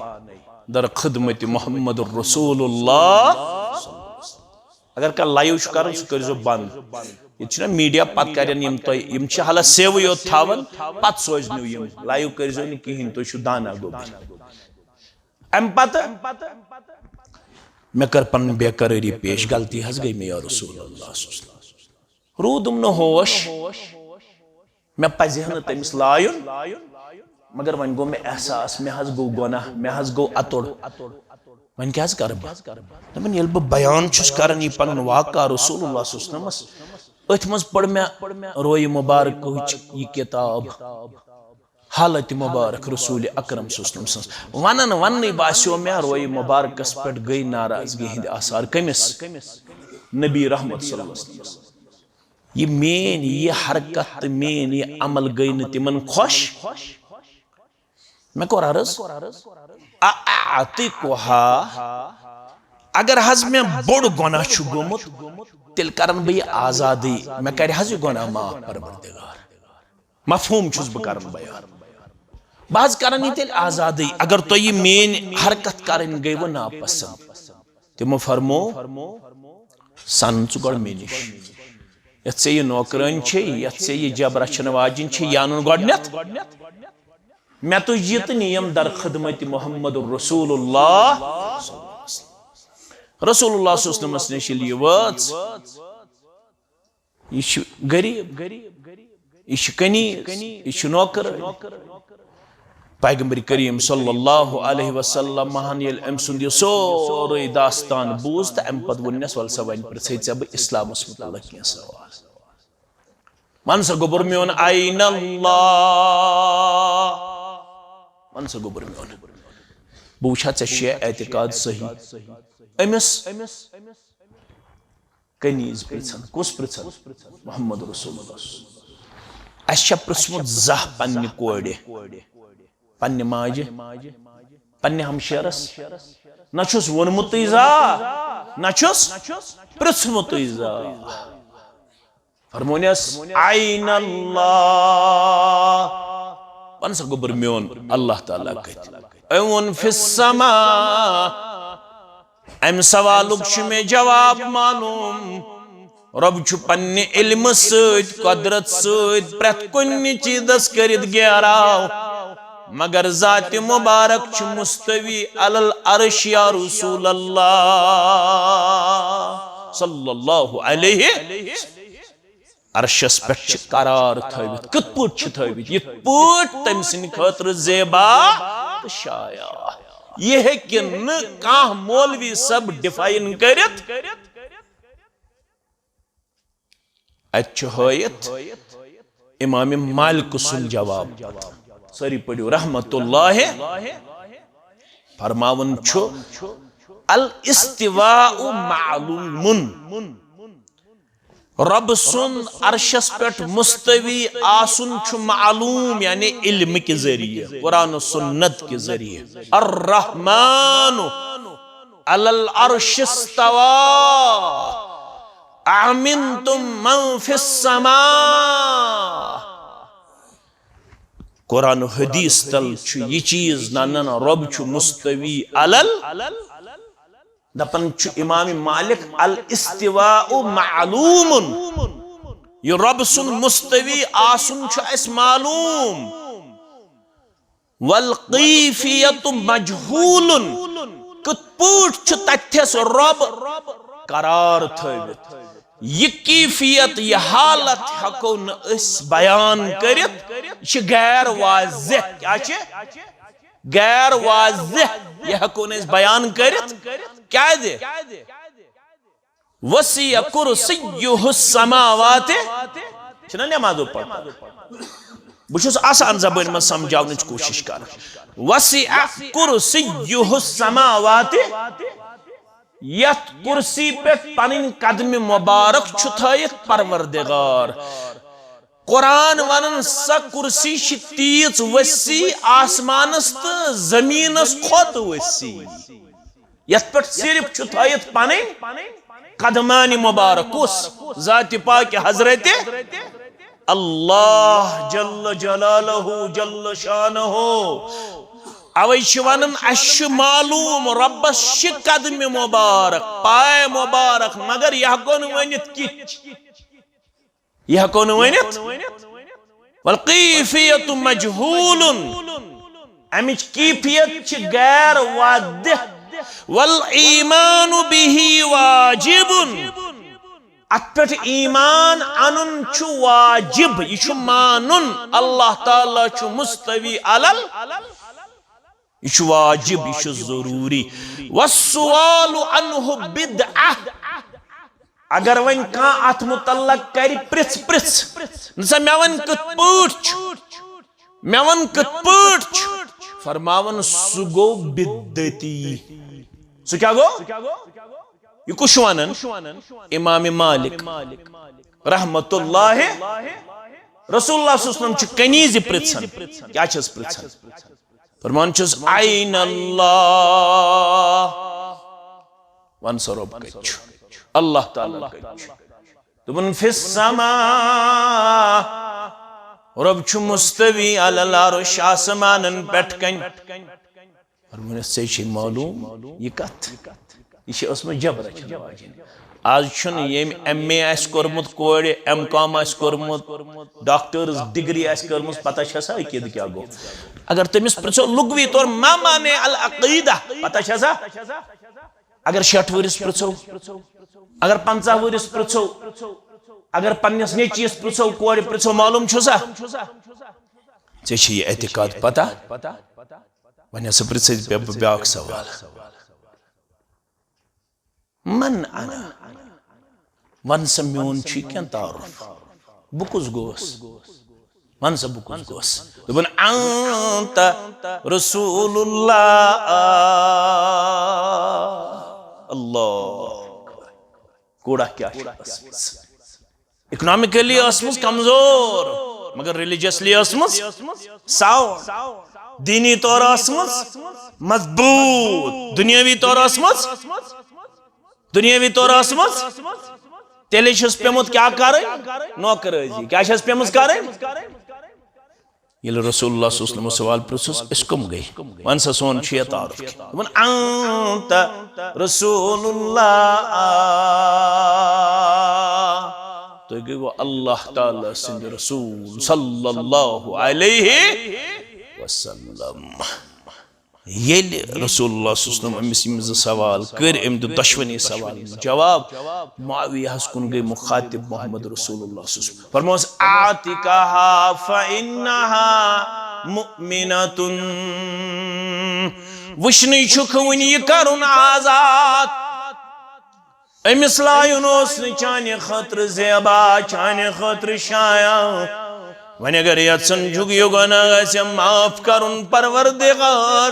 در خدمت محمد رسول اللہ۔ اگر کانٛہہ لایو چھُ کران، سُہ کٔرۍزیو بنٛد۔ ییٚتہِ چھُنہ میٖڈیا، پتہٕ کرن یِم تۄہہِ، یِم چھِ حالہ سیوٕے یوت تھاوان، پتہٕ سوزنو یِم۔ لایو کٔرۍزیو نہٕ کِہیٖنۍ، تُہۍ چھِو دانہ گوٚمُت۔ امہِ پتہٕ مےٚ کٔر پنٕنۍ بے قرٲری پیش، غلطی حظ گٔے مےٚ یا رسول اللہ صلی اللہ علیہ وسلم۔ روٗدُم نہٕ ہوش، مےٚ پزِ ہا نہٕ تٔمِس لایُن، مگر وۄنۍ گوٚو مےٚ احساس، مےٚ حظ گوٚو گۄناہ، مےٚ حظ گوٚو اَتُر۔ وۄنۍ کیٛاہ حظ کرٕ بہٕ؟ دوٚپُن، ییٚلہِ بہٕ بیان چھُس کران یہِ پنُن واقعہ رسول اللہ صلی اللہ علیہ وسلمس، أتھۍ منٛز پٔر مےٚ رویہِ مبارکٕچ یہِ کِتاب۔ حالت مبارک رسول اکرم صلی اللہ علیہ وسلم سٕنٛز۔ ونان وننٕے باسیو مےٚ، رویہِ مبارکس پٮ۪ٹھ گٔے ناراضگی ہٕنٛدۍ آثار۔ کٔمِس؟ نبی رحمت صلی اللہ علیہ وسلم۔ یہِ میٲنۍ یہِ حرکت تہٕ میٲنۍ یہِ عمل گٔے نہٕ تِمن خۄش۔ مےٚ کوٚر عرض، اعتقها، اگر حظ مےٚ بوٚڑ گۄناہ چھُ گوٚمُت، تیٚلہِ کرن بہٕ یہِ آزادٕے، مےٚ کرِ حظ یہِ گۄناہ معاف پروردگار۔ مفہوم چھُس بہٕ کران بیان۔ بہٕ حظ کران یہِ تیٚلہِ آزادٕے، اگر تۄہہِ یہِ میٲنۍ حرکت کرٕنۍ گٔیوٕ ناپسنٛد۔ تِمو فرمو، سن ژٕ گۄڈٕ مےٚ نِش۔ یتھ ژےٚ یہِ نوکرٲنۍ چھے، یتھ ژےٚ یہِ جب رچھن واجِنۍ چھے، یہِ انُن گۄڈٕنیتھ۔ مےٚ تُج یہِ تہٕ نِیم در خدمت محمد رسول اللہ۔ رسول اللہ صلی اللہ علیہ وسلمس نِش ییٚلہِ یہِ وٲژ، یہِ چھُ غریب، یہِ چھُ کنیز، یہِ چھُ نوکر۔ پیغمبر کریم صلی اللہ علیہ وسلم ہن ییٚلہِ أمۍ سُنٛد یہِ سورُے داستان بوٗز تہٕ اَمہِ پتہٕ ووٚننس، "ول سا، وۄنۍ پرژھے ژےٚ بہٕ اسلامس متعلق کینٛہہ سوال۔ ون سا گوٚبُر میون، این اللہ؟ ون سا گوٚبُر میون، بہٕ وٕچھا ژےٚ چھُیا اعتقاد صحیح؟" أمِس کنیز پرژھن۔ کُس پرژھن؟ محمد رسول اللہ۔ اسہِ چھا پرژھمُت زانٛہہ پننہِ کورِ، پننہِ ماجہِ، پننہِ ہمشیرس؟ نہ چھُس ووٚنمُتٕے زانٛہہ، نہ چھُس پرژھمُتٕے زانٛہہ۔ فرمونس، "این اللہ؟" ون سا گوٚبُر میون، اللہ تعالیٰ کتہِ؟ أمۍ ووٚن، "فی السماء۔" امہِ سوالُک چھُ مےٚ جواب معلوم۔ رۄب چھُ پننہِ علمہٕ سۭتۍ، قۄدرت سۭتۍ پرٛٮ۪تھ کُنہِ چیٖزس کٔرِتھ گیراو، مگر ذاتِ مبارک چھُ مستوی علی العرش یا رسول اللہ صلی اللہ علیہ۔ عرشس پٮ۪ٹھ چھِ قرار تھٲوِتھ۔ کِتھ پٲٹھۍ چھِ تھٲوِتھ؟ یِتھ پٲٹھۍ تٔمۍ سٕنٛدِ خٲطرٕ زیبا تہٕ شایع۔ یہِ ہیٚکہِ نہٕ کانٛہہ مولوی صٲب ڈیفاین کٔرِتھ۔ اَتہِ چھُ ہٲیِتھ امام مالک سُنٛد جواب۔ سٲری پٔرِو رحمت اللہ۔ فرماوان چھُ، الاستواء معلوم۔ رۄب سُنٛد عرشس پٮ۪ٹھ مستوی آسُن چھُ معلوم، یعنی علم کہِ ذٔریعہٕ، قرآن و سنت کہِ ذٔریعہٕ۔ الرحمن علی العرش استوى، أأمنتم من في السماء۔ قرآن و حدیث تل چھُ یہِ چیٖز ننان، رۄب چھُ مستوی علل۔ دپان چھُ امام مالک، الاستواء معلوم۔ یہِ رۄب سُنٛد مستوی آسُن چھُ اَسہِ معلوم۔ والکیفیت مجہول۔ کِتھ پٲٹھۍ چھُ تتھس رۄب قرار تھٲوِتھ؟ یہِ کیفیت، یہِ حالت ہٮ۪کو نہٕ أسۍ بیان کٔرِتھ۔ یہِ چھِ غیر واضح۔ کیٛاہ چھِ؟ غیر واضح۔ یہِ ہٮ۪کو نہٕ أسۍ بیان کٔرِتھ۔ کیٛازِ؟ وسع کرسیہ السماوات چھِنہ نمازو پتہٕ؟ بہٕ چھُس آسان زبٲنۍ منٛز سمجھاونٕچ کوٗشِش کران۔ وسع کرسیہ السماوات، یتھ کرسی پٮ۪ٹھ پنٕنۍ قدمِ مبارک چھُ تھٲیِتھ پروردگار۔ قرآن ونان، سۄ کرسی چھِ تیٖژ وسیع، آسمانس تہٕ زمینس کھۄتہٕ وسیع، یتھ پٮ۪ٹھ صرف چھُ تھٲیِتھ پنٕنۍ قدمانِ مبارک۔ کُس؟ ذاتِ پاکِ حضرت اللہ جل جلالہ جل شانہ۔ اوے چھِ ونان، اسہِ چھُ معلوم رۄبس چھِ قدمِ مبارک، پایہِ مبارک، مگر یہِ ہٮ۪کو نہٕ ؤنِتھ کِتھ چھِ۔ یہِ ہٮ۪کو نہٕ ؤنِتھ۔ والکیفیت مجہول، امِچ کیفیت چھِ غیر واضح۔ والایمان بہ واجب، اتھ پٮ۪ٹھ ایمان انُن چھُ واجب، یہِ چھُ مانُن اللہ تعالیٰ چھُ مستوی علل، یہِ چھُ واجب، یہِ چھُ ضروٗری۔ والسؤال عنہ بدعہ، اگر وۄنۍ کانٛہہ اتھ متعلق کرِ پرژھ پرژھ، نہ سا مےٚ وَن کِتھ پٲٹھۍ چھُ، مےٚ وَن کِتھ پٲٹھۍ چھُ، فرماوان سُہ گوٚو بدعتی۔ سُہ کیٛاہ گوٚو؟ یہِ کُس چھُ وَنان؟ امام مالک رحمت اللہ۔ رسول اللہ صلی اللہ علیہ وسلم چھُ کنیزِ پرژھان۔ کیٛاہ چھَس پرژھان؟ فرمان چھُس، "این اللہ؟" وَن سا، رۄب کَتہِ چھُ؟ اللہ تعالیٰ کَتہِ چھُ؟ دوٚپُن، "فی السماء"، رۄب چھُ مستوی علی العرش، آسمانن پٮ۪ٹھ کَنۍ۔ فرموونس، "ژےٚ چھے معلوم یہِ کتھ؟ یہِ چھِ ٲسمٕژ جبر رچھن واجٮ۪ن۔ آز چھُنہٕ ییٚمۍ ایم اے آسہِ کوٚرمُت کورِ، ایم کام آسہِ کوٚرمُت، ڈاکٹرس ڈگری آسہِ کٔرمٕژ، پتہ چھےٚ سا عقیدٕ کیٛاہ گوٚو؟ اگر تٔمِس پرژھو لغوی طور ما معنی العقیدہ، پتہ چھےٚ سا؟ اگر شیٹھ ؤرِس پرژھو، اگر پنژاہ ؤرِس پرژھو، اگر پننِس نیٚچوِس پرژھو، کورِ پرژھو، معلوم چھُ سا؟ ژےٚ چھِ یہِ اعتقاد پتہ؟" وۄنۍ ہسا پرژھے بیا-، بیاکھ سوال۔ من انا؟ ون سا، میون چھُ کینٛہہ تعارُف؟ بہٕ کُس گوس؟ ون سا، بہٕ کُس گوس؟ دوٚپُن، انت رسول اللہ۔ اللہ اکبر۔ کوڑا کیٛاہ چھُ ٲسمٕژ؟ اکنامکلی ٲسمٕژ کمزور، مگر ریلیجسلی ٲسمٕژ ساؤنڈ۔ دینی طور ٲسمٕژ مضبوط، دنیاوی طور ٲسمٕژ، دنیاوی طور ٲسمٕژ۔ تیٚلہِ چھُس پیومُت کیٛاہ کرٕنۍ؟ نوکرٲزی۔ کیٛاہ چھَس پیمٕژ کرٕنۍ؟ ییٚلہِ رسول اللہ صلی اللہ علیہ وسلم سوال پرٛژھُس، "أسۍ کٕم گٔے؟ وَن سا، سون چھُ یہِ تعارُف کینٛہہ؟" دوٚپُن، "انت رسول اللہ، تُہۍ گٔیوٕ اللہ تعالیٰ سٕنٛدِ رسول صلی اللہ علیہ وسلم۔" ییٚلہِ رسول اللہ صلی اللہ علیہ وسلم أمِس یِم زٕ سوال کٔرۍ، أمۍ دیُت دۄشوٕنی سوالن جواب۔ معاویہ ہس کُن گٔے مخاطب محمد رسول اللہ صلی اللہ علیہ وسلم۔ فرموس، "اعتقها فإنها مؤمنة۔" وٕچھنٕے چھُکھ وٕنہِ یہِ کرُن آزاد۔ أمِس لایُن اوس نہٕ چانہِ خٲطرٕ زیبا، چانہِ خٲطرٕ شایان۔ وۄنۍ اگر یژھان چھُکھ یہِ گۄناہ گژھِ معاف کرُن پروردگار،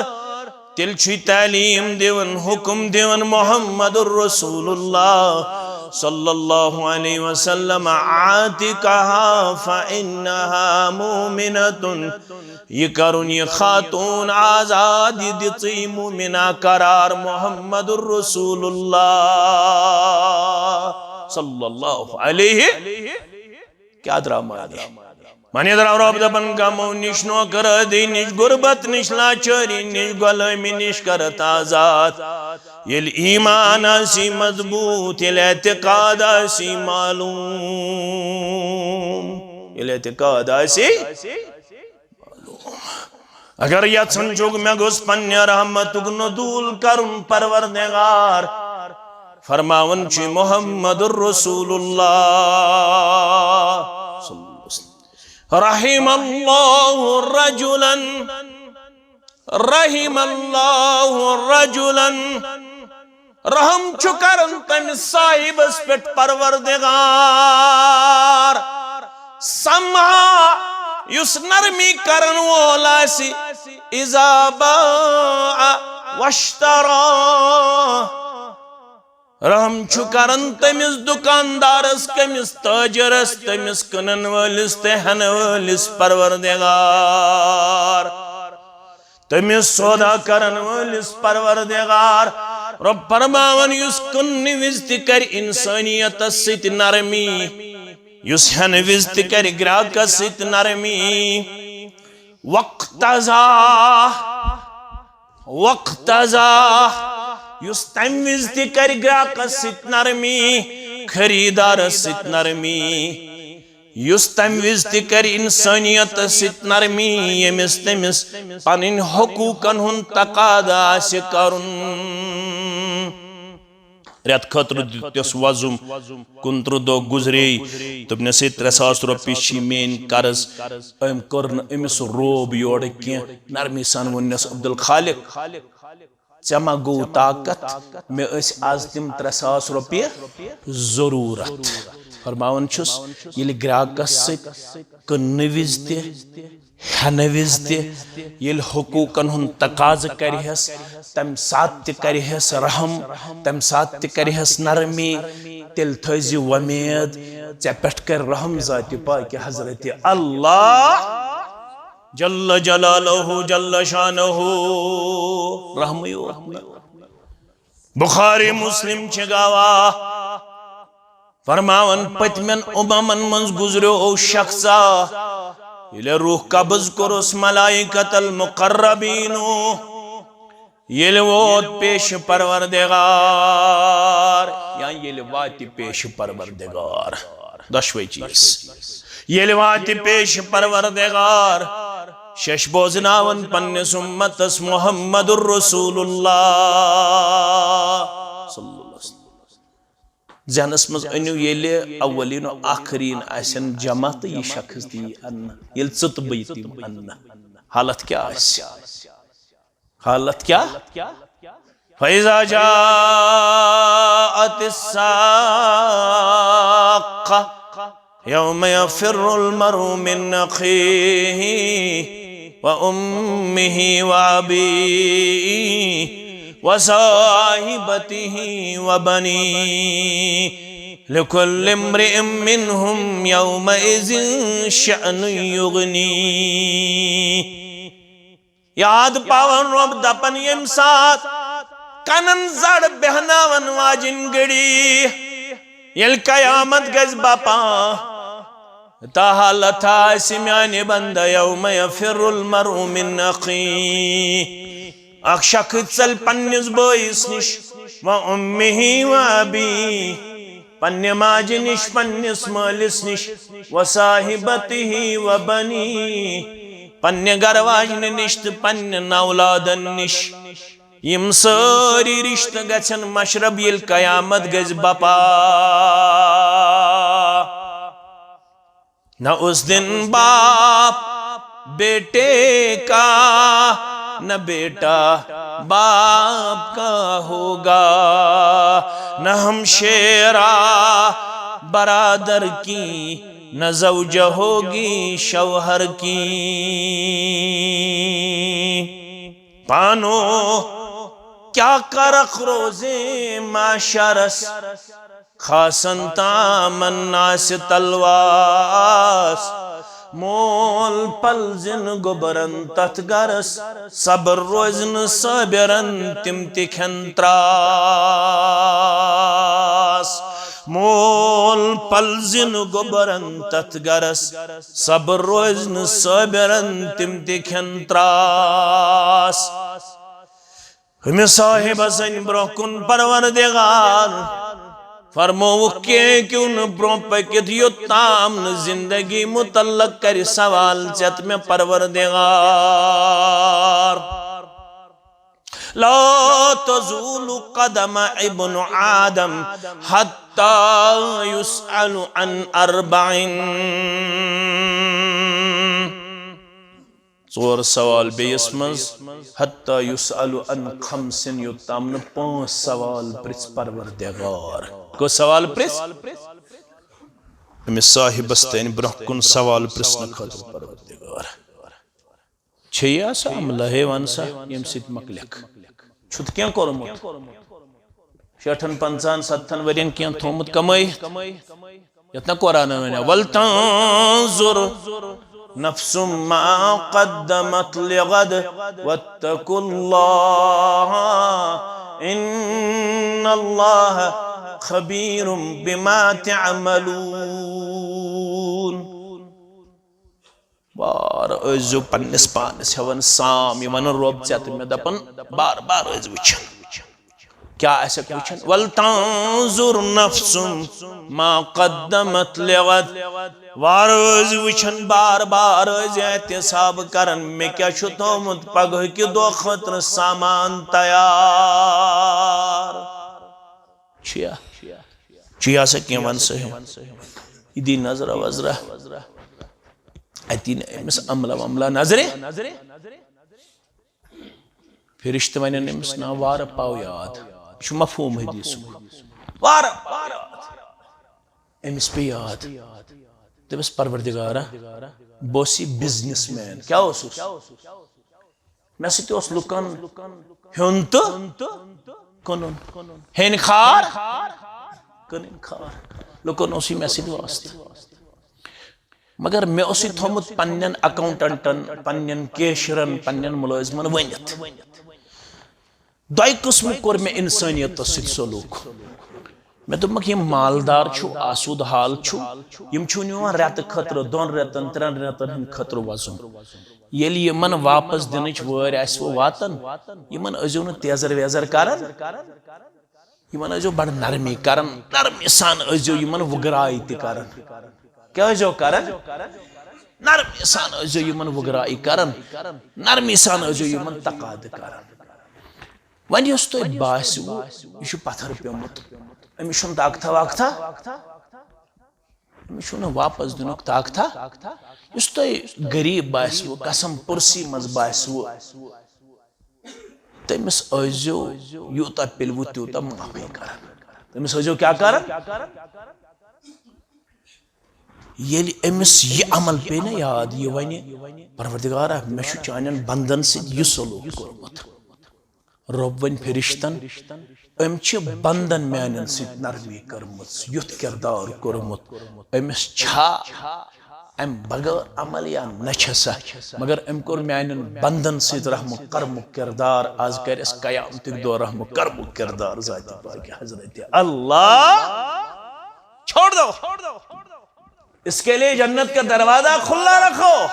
تیٚلہِ چھُے تعلیٖم دِوان، حُکم دِوان محمد رسول اللہ صلی اللہ علیہ وسلم، "عاتقها فإنها مؤمنة۔" یہِ کرُن یہِ خاتون آزاد، یہِ دِژٕے مومنہ قرار محمد رسول اللہ صلی اللہ علیہ۔ کیٛاہ درٛاو معنی؟ معنی درٛاو رۄب دپان غمو نِش، نوکرٲدی نِش، غربت نِش، لاچٲری نِش، غلٲمی نِش کرت آزاد۔ ییٚلہِ ایمان آسی مضبوط، ییٚلہِ اعتقاد آسی معلوم، ییٚلہِ اعتقاد آسی اگر یژھان چھُکھ مےٚ گوٚژھ پننہِ رحمتُک نزول کرُن پروردگار، فرماوان چھُ محمد رسول اللہ۔ رحم اللہ رجلا، رحم اللہ رجلا، رحم چھُ کران تٔمِس صاحبس پٮ۪ٹھ پروردگار، سمحا، یُس نرمی کرن وول آسہِ، اذا باع واشترا، رحم چھُ کران تٔمِس دُکاندارس، کٔمِس تاجرس، تٔمِس کٕنن وٲلِس تہٕ ہٮ۪نہٕ وٲلِس، پروردگار۔ تٔمِس سودا کرن وٲلِس پروردگار۔ رۄب فرماوان، یُس کٕننہٕ وِزِ تہِ کرِ انسٲنیتس سۭتۍ نرمی، یُس ہٮ۪نہٕ وِزِ تہِ کرِ گراکس سۭتۍ نرمی۔ واقتضا، واقتضا، یُس تمہِ وِزِ تہِ کرِ گراکس سۭتۍ نرمی، خریدارس سۭتۍ نرمی، یُس تمہِ وِزِ تہِ کرِ انسٲنیتس سۭتۍ نرمی، ییٚمِس تٔمِس پنٕنۍ حقوٗقن ہُنٛد تقاضہٕ آسہِ کرُن۔ رٮ۪تہٕ خٲطرٕ دیُتنس وۄزُم، کُنترٕہ دۄہ گُزرے، دوٚپنس، "ہے، ترٛےٚ ساس رۄپیہِ چھی میٲنۍ قرض۔" أمۍ کوٚر نہٕ أمِس روب یورٕ کینٛہہ، نرمی سان ووٚننس، "عبدالخالق، ژےٚ ما گوٚو طاقت؟ مےٚ ٲسۍ از تِم ترٛےٚ ساس رۄپیہِ ضروٗرت۔" فرماوان چھُس، ییٚلہِ گراکس سۭتۍ کٕننہٕ وِزِ تہِ، ہٮ۪نہٕ وِزِ تہِ، ییٚلہِ حقوٗقن ہُنٛد تقاضہٕ کرِہس، تمہِ ساتہٕ تہِ کرِہس رحم، تمہِ ساتہٕ تہِ کرِہس نرمی، تیٚلہِ تھٲیزِ وۄمید، ژےٚ پٮ۪ٹھ کرِ رحم ذاتِ پاکہِ حضرت اللہ جل جلالہ جل شانہ۔ رحمٕے یوت نہٕ۔ بخاری مسلم چھِ گواہ۔ فرماوان، پٔتمٮ۪ن اممن منٛز گُزریو شخصا، ییٚلہِ روح قبض کوٚرُس ملائکۃ المقربینو، ییٚلہِ ووت پیش پروردگار، یا ییٚلہِ واتہِ پیش پروردگار، دۄشوے چیٖز۔ ییٚلہِ واتہِ پیش پروردگار، شش بوزناوان پننِس امتس محمد رسول اللہ صلی اللہ علیہ وسلم۔ ذہنس منٛز أنِو، ییٚلہِ اولین و آخرین آسن جمع تہٕ یہِ شخص تہِ یی اننہٕ، ییٚلہِ ژٕ تہٕ بہٕ تہِ یِم اننہٕ، حالت کیٛاہ آسہِ؟ حالت کیٛاہ؟ فَإِذَا جَاءَتِ السَّاقَّةُ يَوْمَ يَفِرُّ الْمَرْءُ مِنْ أَخِيهِ وَأُمِّهِ وَأَبِيهِ وَصَاحِبَتِهِ وَبَنِيهِ لِكُلِّ امْرِئٍ مِنْهُمْ يَوْمَئِذٍ شَأْنٌ يُغْنِيهِ۔ یاد پاوان رۄب دپان، ییٚمہِ ساتہٕ کنن زڑ بیہناون واجِنۍ گھڑی، ییٚلہِ قیامت گژھِ بپا، تا حالت آسہِ میانہِ بندہ، یوم یفر المرء من اخیہ، اکھ شخص ژلہِ پننِس بٲیِس نِش، و امہ و ابیہ، پننہِ ماجہِ نِش، پننِس مٲلِس نِش، و صاحبتہ و بنیہ، پننہِ گرٕ واجنہِ نِش تہٕ پننٮ۪ن اولادن نِش۔ یِم سٲری رشتہٕ گژھن مشرب، ییٚلہِ قیامت گژھِ بپا۔ نہ اس دن باپ بیٹے کا، نہ بیٹا باپ کا ہوگا، نہ ہمشیرہ برادر کی، نہ زوجہ ہوگی شوہر کی۔ پانو کیا کرکھ روزِ محشرس، خاصن تامن آسہِ تلواس۔ مول پلزِن گوٚبرن تتھ گرس، صبر روزِ نہٕ صٲبرن، تِم تہِ کھٮ۪ن تراس۔ مول پلزِن گوٚبرن تتھ گرس، صبر روزِ نہٕ صٲبرن، تِم تہِ کھٮ۪ن تراس۔ ہُمہِ صاحبس أنۍ برونٛہہ کُن پروردگار، فرمووُکھ، کینٛہہ ہیٚکِو نہٕ برونٛہہ پٔکِتھ، یوٚتام نہٕ زندگی متعلق کرِ سوال ژےٚ تہٕ مےٚ پروردگار۔ لا تزول قدم ابن آدم حتى يسأل عن أربع۔ ژور سوال بیٚیِس منٛز، حتى يسأل عن خمس، یوٚتام نہٕ پانٛژھ سوال پرٛژھِ پروردگار۔ کٔژ سوال پرٛژھِ؟ أمِس صاحبس تانۍ برونٛہہ کُن سوال پرژھنہٕ خٲطرٕ، پروردگار، چھے یہِ آسان عملہ؟ ہے، ون سا، ییٚمہِ سۭتۍ مۄکلیکھ۔ چھُتھ کینٛہہ کوٚرمُت؟ شیٹھن، پنٛژاہن، ستتھن ؤرین کینٛہہ تھوٚومُت کمٲیِتھ؟ یتھ نہ قرآن ونیا، "ولتنظر نفس ما قدمت لغد واتقوا الله ان الله خبير بما تعملون"۔ بار ٲسۍزیو پننِس پانس ہٮ۪وان سام، یہِ ونان رۄب ژےٚ تہٕ مےٚ، دپان بار بار ٲسۍ وٕچھان۔ کیٛاہ آسٮ۪کھ وٕچھان؟ "ولتنظر نفس ما قدمت لغد"۔ وار ٲسۍ وٕچھان، بار بار ٲسۍ احتساب کران، مےٚ کیٛاہ چھُ تھوٚومُت پگہٕکہِ دۄہ خٲطرٕ سامان تیار؟ چھُیا؟ چھُیا سا کینٛہہ؟ وَن سا ہے۔ یہِ دی نظرہ وظرہ۔ اَتی نہٕ أمِس عملہ وملہ نظرِ۔ فرشتہٕ وَنن أمِس، "نا، وارٕ پاو یاد۔" یہِ چھُ مفہوم حدیثُک۔ وارٕ پاو یاد۔ أمِس پیٚیہِ یاد۔ دَپٮ۪س، "پروردگارا، بہٕ اوسُس یہِ بزنس مین۔" کیٛاہ اوسُس؟ مےٚ سۭتۍ اوس لُکن ہیوٚن تہٕ کٕنُن۔ ہیٚنۍ خار، کٕنٕنۍ خار۔ لُکن اوس یہِ مےٚ سۭتۍ واسطہٕ۔ مگر مےٚ اوس یہِ تھوٚومُت پننٮ۪ن اکاؤنٹنٹن، پننٮ۪ن کیشرن، پننٮ۪ن مُلٲزمن ؤنِتھ۔ دۄیہِ قٕسمہٕ کوٚر مےٚ انسٲنیتس سۭتۍ سلوک۔ مےٚ دوٚپمکھ، یِم مالدار چھُ، آسوٗدٕ حال چھُ، یِم چھِو نِوان رٮ۪تہٕ خٲطرٕ، دۄن رٮ۪تن، ترٛٮ۪ن رٮ۪تن ہٕنٛدِ خٲطرٕ وۄزُم۔ ییٚلہِ یِمن واپس دِنٕچ وٲرۍ آسِوٕ واتان، یِمن ٲسۍزیو نہٕ تیزر ویزر کران، یِمن ٲسۍزیو بڑٕ نرمی کران، نرمی سان ٲسۍزیو یِمن وُگراے تہِ کران۔ کیٛاہ ٲسۍزیو کران؟ نرمی سان ٲسۍزیو یِمن وُگراے کران، نرمی سان ٲسۍزیو یِمن تقاضہٕ کران۔ وۄنۍ یُس تۄہہِ باسِوٕ، یہِ چھُ پتھر پیوٚمُت، أمِس چھُنہٕ طاقتہ واقتہ، أمِس چھُنہٕ واپس دِنُک طاقتہ۔ یُس تۄہہِ غریٖب باسِوٕ، قسم پُرسی منٛز باسِوٕ، تٔمِس ٲسۍزیو یوٗتاہ پِلوٕ تیوٗتاہ معافی کران۔ تٔمِس ٲسۍزیو کیٛاہ کران؟ ییٚلہِ أمِس یہِ عمل پیٚیہِ نہ یاد، یہِ وَنہِ، "پروردگارا، مےٚ چھُ چانٮ۪ن بندن سۭتۍ یہِ سلوک کوٚرمُت۔" رۄب وَنہِ فرشتن، "أمۍ چھِ بندن میانٮ۪ن سۭتۍ نرمی کٔرمٕژ، یُتھ کردار کوٚرمُت، أمِس چھا امہِ بغٲر عمل یا نہ چھسا؟ مگر أمۍ کوٚر میانٮ۪ن بندن سۭتۍ رحم و کرمُک کردار، از کرٮ۪س قیامتٕکۍ دۄہ رحم و کرمُک کردار ذاتِ پاکِ حضرت اللہ۔ چھوڑ دو، اس کے لیے جنت کا دروازہ کھلا رکھو،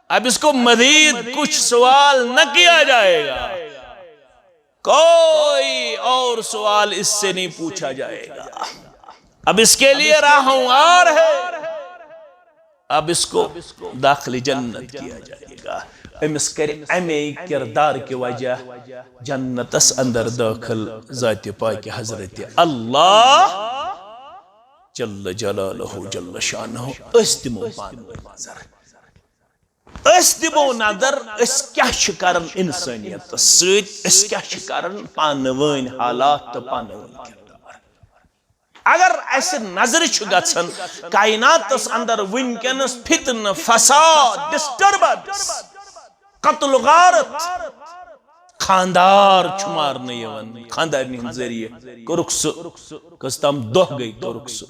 اب اس کو مزید کچھ سوال نہ کیا جائے گا۔" کوئی اور سوال اس سے نہیں پوچھا جائے گا۔ اب اس کے لیے راہ ہموار ہے، اب اس کو داخل جنت کیا جائے گا۔ أمِس کرِ اَمے کردار کہِ وجہ جنتس اندر دٲخل ذاتِ پاکِ حضرت اللہ جل جلالہ جل شانہ۔ أسۍ دِمو پانہٕ ؤنۍ نظر۔ أسۍ دِمو نظر، أسۍ کیٛاہ چھِ کران انسٲنیتس سۭتۍ، أسۍ کیٛاہ چھِ کران پانہٕ ؤنۍ حالات تہٕ پانہٕ ؤنۍ کردار۔ اگر اسہِ نظرِ چھُ گژھان کائناتس اندر وٕنکیٚنس فتنہٕ، فساد، ڈسٹربنس، قتل و غارت، خاندار چھُ مارنہٕ یِوان، خاندارنہِ ہٕنٛدۍ ذٔریعہٕ کوٚرُکھ سُہ، کٔژ تام دۄہ گٔے کوٚرُکھ سُہ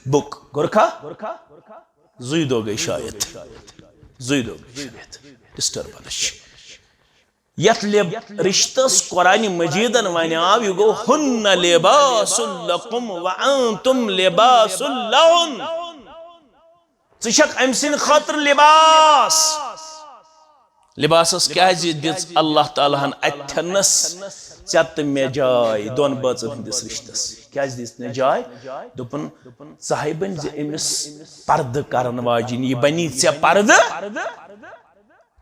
بُک، کوٚرکھا؟ زٕے دۄہ گٔے شاید، زٕے دۄہ گٔے شاید۔ ڈسٹربنس چھِ۔ یتھ لب-، رشتس قرآن مجیدن ونیاو، یہِ گوٚو، "ہن لباس لکم وانتم لباس لہن۔" ژٕ چھکھ أمۍ سٕنٛدِ خٲطرٕ لباس۔ لباسس کیازِ دِژ اللہ تعالیٰ ہن اتھنس ژےٚ تہٕ مےٚ جاے دۄن بٲژن ہٕنٛدِس رشتس؟ کیازِ دِژ نہٕ جاے؟ دوٚپُن، ژٕ ہے بٔنۍ زِ أمِس پردٕ کرن واجِنۍ، یہِ بنی ژےٚ پردٕ؟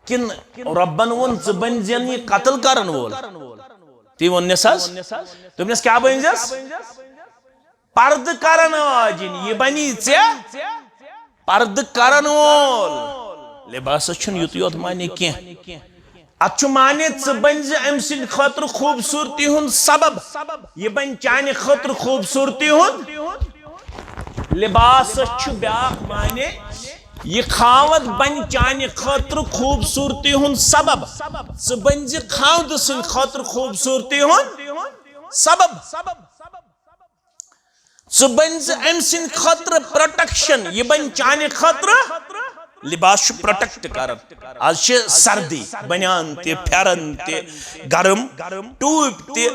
کِنہٕ رۄبن ووٚن، "ژٕ بٔنۍ زٮ۪ن یہِ قتل کرن وول"؟ تی ووٚننس حظ۔ دوٚپنس، "کیٛاہ بٔنۍ زٮ۪س؟" پردٕ کرن واجِنۍ، یہِ بنی ژےٚ پردٕ کرن وول۔ لباسس چھُنہٕ یُتُے یوت معنی کینٛہہ۔ اتھ چھُ معنی، ژٕ بٔنۍ زِ أمۍ سٕنٛدِ خٲطرٕ خوٗبصوٗرتی ہُنٛد سبب، یہِ بنہِ چانہِ خٲطرٕ خوٗبصوٗرتی ہُنٛد۔ لباسس چھُ بیاکھ معنی، یہِ خاوند بنہِ چانہِ خٲطرٕ خوٗبصوٗرتی ہُنٛد سبب۔ ژٕ بٔنۍ زِ خاوندٕ سٕنٛدِ خٲطرٕ خوٗبصوٗرتی ہُنٛد سبب۔ ژٕ بٔنۍ زِ أمۍ سٕنٛدِ خٲطرٕ پروٹیکشن، یہِ بنہِ چانہِ خٲطرٕ۔ لباس چھُ پروٹیکٹ کران۔ آز چھِ سردی، بنیان تہِ، پھیرن تہِ، گرم ٹوپۍ تہِ۔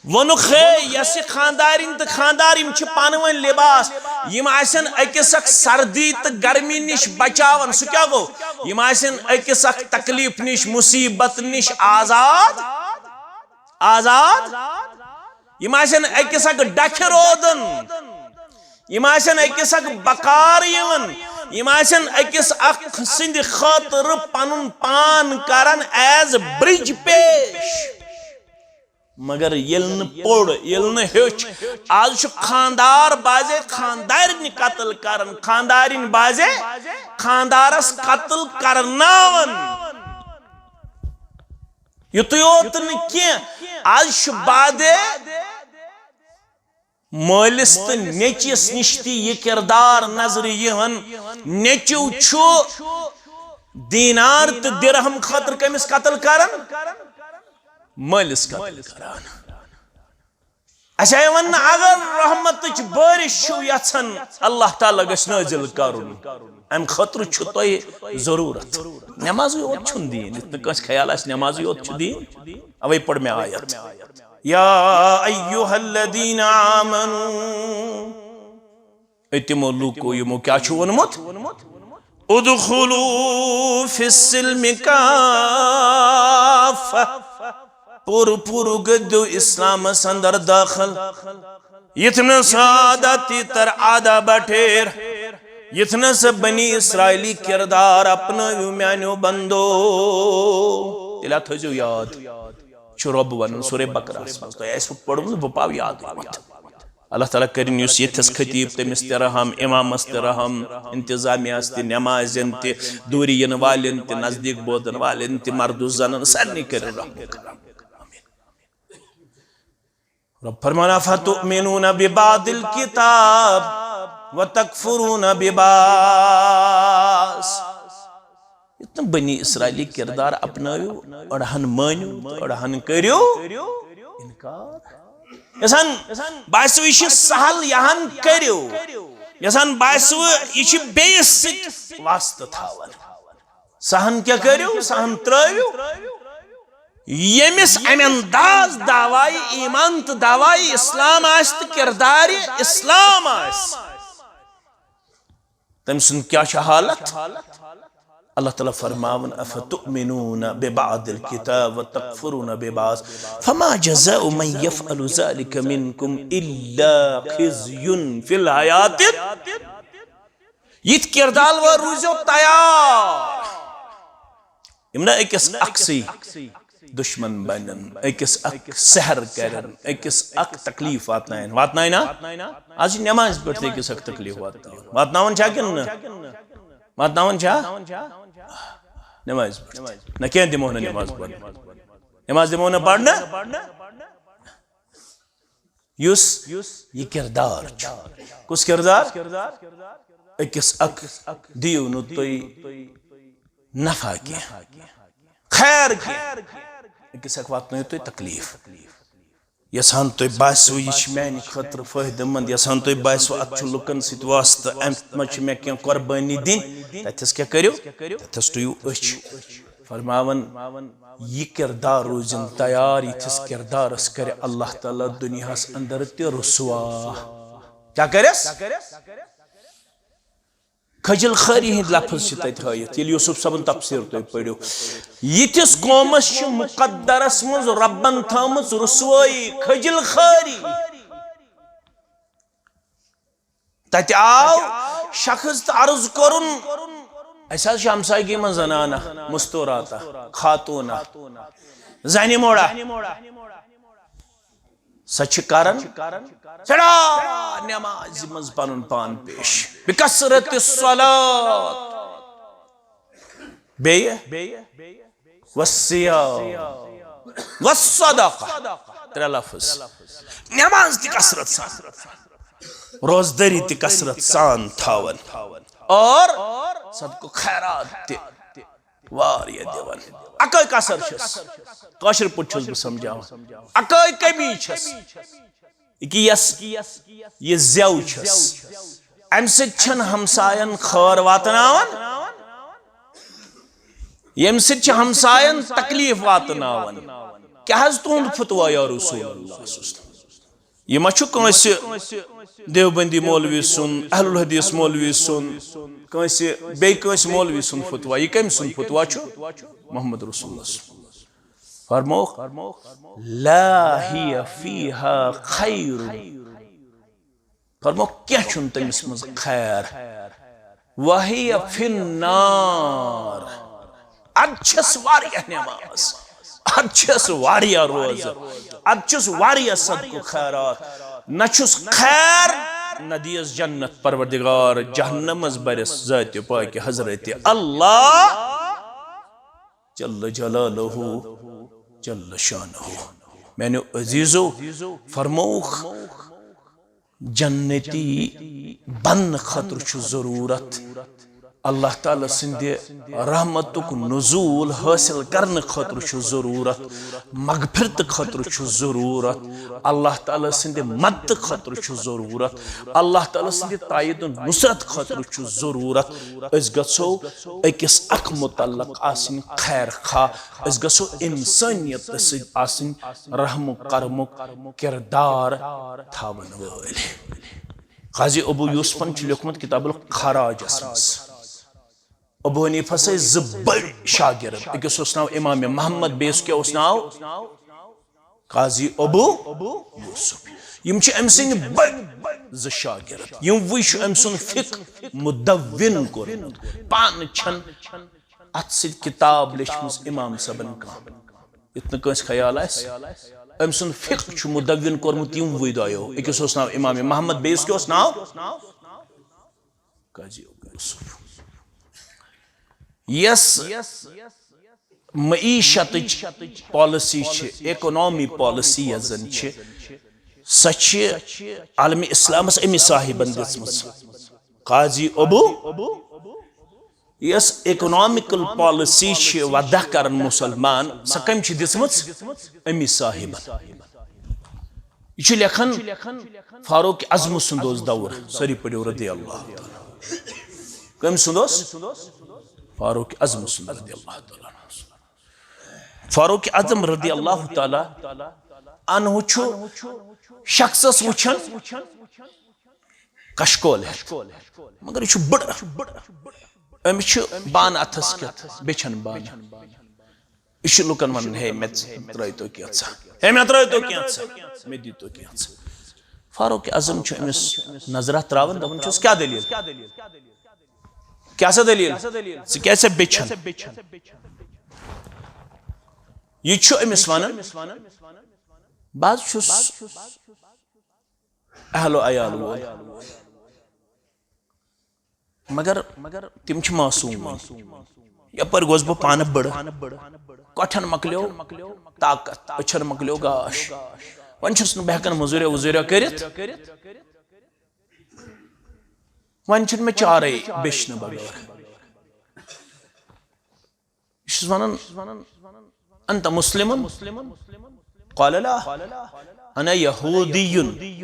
ووٚنُکھ، ہے، یۄس یہِ خاندارِنۍ تہٕ خاندار، یِم چھِ پانہٕ ؤنۍ لباس، یِم آسن أکِس اکھ سردی تہٕ گرمی نِش بچاوان۔ سُہ کیٛاہ گوٚو؟ یِم آسن أکِس اکھ تکلیف نِش، مصیبت نِش آزاد، آزاد۔ یِم آسن أکِس اکھ ڈکھِ رودن، یِم آسن أکِس اکھ بکار یِوان، یِم آسن أکِس اکھ سٕنٛدِ خٲطرٕ پنُن پان کران ایز برج پیش۔ مگر ییٚلہِ نہٕ پوٚر، ییٚلہِ نہٕ ہیوٚچھ، آز چھُ خاندار بازے خاندارنہِ قتل کران، خاندارِنۍ بازے خاندارس قتل کرناوان۔ یُتُے یوت نہٕ کینٛہہ، آز چھُ بازے مٲلِس تہٕ نیٚچوِس نِش تہِ یہِ کِردار نظرِ یِوان۔ نیٚچو چھُ دینار تہٕ درہم خٲطرٕ کٔمِس قتل کران؟ مٲلِس قتل کران۔ اَسہِ آیہِ وَننہٕ، اگر رحمتٕچ بٲرِش چھِو یَژھان، اللہ تعالیٰ گژھِ نٲزِل کَرُن، اَمہِ خٲطرٕ چھُ تۄہہِ ضروٗرت۔ نٮ۪مازٕے یوت چھُنہٕ دیٖن، یُتھ نہٕ کٲنٛسہِ خیال آسہِ نٮ۪مازٕے یوت چھُ دیٖن۔ اَوَے پٔر مےٚ آیت، یا ایہا الذین آمنو، اے تِمو لوٗکو یِمو کیٛاہ چھُ ووٚنمُت؟ ادخلوا فی السلم کافہ، پوٗرٕ پوٗرٕ گٔژھِو اِسلامس اندر دٲخل۔ یِتھ نہٕ سادہ تیتر آدھا بٹھیر، یِتھ نہٕ سا بنی اسرائیلی کردار اپنٲوِو میانیو بندو۔ تیٚلہِ تھٲیزیو یاد، چھُ رۄب ونان سورہ بقرہس منٛز، تۄہہِ آسِوٕ پوٚرمُت، بہٕ پاو یاد۔ اللہ تعالیٰ کٔرِن یُس ییٚتھس خطیب، تٔمِس تہِ رحم، امامس تہِ رحم، انتظامیہس تہِ، نمازن تہِ، دوٗرِ یِنہٕ والٮ۪ن تہِ، نزدیٖک بوزن والٮ۪ن تہِ، مردو زنن، سارنٕے کٔرِن رحم۔ رب فرمان، افتؤمنون ببعض الکتاب وتکفرون ببعض۔ یُتھ نہٕ بنی اسرائیلی کردار اپنٲیِو، أڑہن مٲنِو تہٕ أڑہن کٔرِو انکار۔ یژھان باسیو یہِ چھُ سہل، یہِ ہن کٔرِو۔ یژھان باسیو یہِ چھُ بیٚیِس سۭتۍ واسطہٕ تھاوان۔ سہن کیٛاہ کٔرِو؟ سہن ترٲوِو۔ ییٚمِس امہِ انداز دعوایہِ ایمان تہٕ دعوایہِ اسلام آسہِ تہٕ کردارِ اسلام آسہِ، تٔمۍ سُنٛد کیٛاہ چھِ حالت؟ اللہ تعالیٰ فرماوان، افتؤمنون ببعض الکتاب وتکفرون ببعض فما جزاء من یفعل ذلک منکم الا خزی فی الحیات۔ یِتھ کردار وٲلۍ روٗزِو تیار، یِم نہٕ أکِس اکھ سٕے دُشمن بنن، أکِس اکھ سحر کرن، أکِس اکھ تکلیف واتناین۔ واتناین نا؟ آز چھِ نمازِ پٮ۪ٹھ تہِ أکِس اکھ تکلیف واتناوان۔ واتناوان چھا کِنہٕ نہٕ؟ واتناوان چھا؟ نمازِ پٮ۪ٹھ تہِ۔ نہ، کینٛہہ دِمو نہٕ نماز پرنہٕ۔ نماز دِمو نہٕ پرنہٕ۔ یُس یہِ کردار چھُ۔ کُس کردار؟ أکِس اکھ دِیِو نہٕ تُہۍ نفع کینٛہہ، خیر کینٛہہ۔ أکِس اکھ واتنٲیِو تُہۍ تکلیف۔ یژھان تۄہہِ باسیو یہِ چھِ میانہِ خٲطرٕ فٲیدٕ مند، یژھان تۄہہِ باسیو اتھ چھُ لُکن سۭتۍ واسطہٕ، امہِ منٛز چھِ مےٚ کینٛہہ قۄربٲنی دِنۍ، تتھس کیٛاہ کٔرِو؟ تتھس ٹُیِو أچھ۔ فرماوان، یہِ کردار روٗزِن تیار، یِتھِس کردارس کرِ اللہ تعالیٰ دُنیاہس اندر تہِ رسوا۔ کیٛاہ کرٮ۪س؟ کھجل خٲری ہٕنٛدۍ لفظ چھِ تتہِ ہٲیِتھ، ییٚلہِ یوسف صٲبن تفسیر تُہۍ پٔرِو۔ یِتھِس قومس چھِ مقدرس منٛز رۄبن تھٲومٕژ رسوٲیی، کھجل خٲری۔ تتہِ آو شخص تہٕ عرض کوٚرُن، اسہِ حظ چھِ ہمسایگی منٛز زنانہ مستوراتا، خاتونہ، زنہِ موڑا۔ سۄ چھِ کران سٮ۪ٹھاہ نمازِ منٛز پنُن پان پیش۔ بکثرت الصلاۃ۔ بیٚیہِ؟ والصیام۔ والصدقہ۔ ترٛےٚ لفظ۔ نماز تہِ کثرت سان۔ روزدٲری تہِ کثرت سان تھاوان اور صدقہٕ خیرات تہِ واریاہ دِوان۔ اَکٲے کثر چھس، کٲشِر پٲٹھۍ چھُس بہٕ سمجھاوان، اَکٲے کمی چھس، یہِ کہِ یۄس یہِ زٮ۪و چھس، اَمہِ سۭتۍ چھَنہٕ ہمساین خٲر واتناوان، ییٚمہِ سۭتۍ چھِ ہمساین تکلیف واتناوان۔ کیٛاہ حظ تُہُنٛد فتوا یا رسول اللہ صلی اللہ علیہ وسلم؟ یہِ ما چھُ کٲنٛسہِ دیوبندی مولوی سُنٛد، اہل الحدیث مولوی سُنٛد، کٲنٛسہِ بیٚیہِ کٲنٛسہِ مولوی سُنٛد فتوا؟ یہِ کٔمۍ سُنٛد فتوا چھُ؟ محمد رسول اللہ صلی اللہ علیہ وسلم۔ فرمووُکھ، لا ہی فیہا خیر۔ فرمووُکھ، کینٛہہ چھُنہٕ تٔمِس منٛز خیر۔ وہی فی النار۔ ادٕ چھس واریاہ نماز، ادٕ چھس واریاہ روزٕ، ادٕ چھس واریاہ صدقہٕ خیرات، نہ چھُس خیر، نہ دیس جنت پروردگار، جہنمس برس ذاتِ پاکِ حضرت اللہ جل جلالہ، جل شانہ۔ میانیو عزیزو، فرمووُکھ، جنتی بننہٕ خٲطرٕ چھُ ضروٗرت، اللہ تعالیٰ سٕنٛدِ رحمتُک نزول حٲصِل کرنہٕ خٲطرٕ چھُ ضروٗرت، مغفرتہٕ خٲطرٕ چھُ ضروٗرت، اللہ تعالیٰ سٕنٛدِ مدتہٕ خٲطرٕ چھُ ضروٗرت، اللہ تعالیٰ سٕنٛدِ تایید و نصرت خٲطرٕ چھُ ضروٗرت۔ أسۍ گژھو أکِس اکھ متعلق آسٕنۍ خیر خواہ، أسۍ گژھو انسٲنیت سۭتۍ آسٕنۍ رحم و کرمُک کردار تھاون وٲلۍ۔ قاضی ابو یوسفن چھُ لیوٗکھمُت کتاب الخراجس منٛز۔ ابو حنیفس ٲسۍ زٕ بٔڑۍ شاگرد، أکِس اوس ناو امام محمد، بیٚیِس کیٛاہ اوس ناو؟ قاضی ابو یوسف۔ یِم چھِ أمۍ سٕنٛدۍ بٔڑۍ زٕ شاگرد۔ یِموٕے چھُ أمۍ سُنٛد فقہ مدون کوٚرمُت۔ پانہٕ چھَنہٕ اتھ سۭتۍ کتاب لیچھمٕژ امام صٲبن کانٛہہ، یُتھ نہٕ کٲنٛسہِ خیال آسہِ۔ أمۍ سُنٛد فقہ چھُ مدون کوٚرمُت یِموٕے دۄیو۔ أکِس اوس ناو امام محمد، بیٚیِس کیٛاہ اوس ناو؟ قاضی ابو یوسف۔ یۄس معیشتٕچ پالیسی چھِ، اکنامی پالیسی یۄس زن چھِ، سۄ چھِ عالمِ اسلامس أمی صاحبن دِژمٕژ۔ قاضی ابو یۄس اکنامکل پالیسی چھِ وضع کران مسلمان، سۄ کٔمۍ چھِ دِژمٕژ؟ أمی صاحبن۔ یہِ چھُ لیکھان فاروق اعظم سُنٛد اوس دور، سٲری پٔرِو رضی اللہ تعالیٰ۔ کٔمۍ سُنٛد اوس؟ فاروق اعظم سُنٛد رضی اللہ تعالیٰ عنہ۔ فاروق اعظم رضی اللہ تعالیٰ عنہ چھُ شخصس وٕچھان کشکول ہٮ۪تھ، مگر یہِ چھُ بٔڑ، أمِس چھُ بانہٕ اتھس کٮ۪تھ، بیٚیہِ چھَنہٕ بانہٕ۔ یہِ چھُ لُکن ونان، ہے مےٚ ترٲیتو کینٛژھا، ہے مےٚ ترٲیتو کینٛژھا، مےٚ دیٖتو کینٛژھا۔ فاروق اعظم چھُ أمِس نظرہ تراوان، دپان چھُس، کیٛاہ دٔلیٖل؟ کیٛاہ سا دٔلیٖل؟ ژٕ کیٛازِ ژےٚ بیٚچھن؟ یہِ چھُ أمِس ونان، بہٕ حظ چھُس اہل و عیال وول، مگر تِم چھِ معصوم وۄنۍ۔ یپٲرۍ گوس بہٕ پانہٕ بٕڑٕ، کۄٹھٮ۪ن مۄکلیو طاقت، أچھن مۄکلیو گاش، وۄنۍ چھُس نہٕ بہٕ ہٮ۪کان مٔزوٗریا ؤزوٗریا کٔرِتھ، وۄنۍ چھُنہٕ مےٚ چارے بیٚچھنہٕ بغٲر۔ یہِ چھُس ونان، انت مسلم؟ قال لا، انا یہودی۔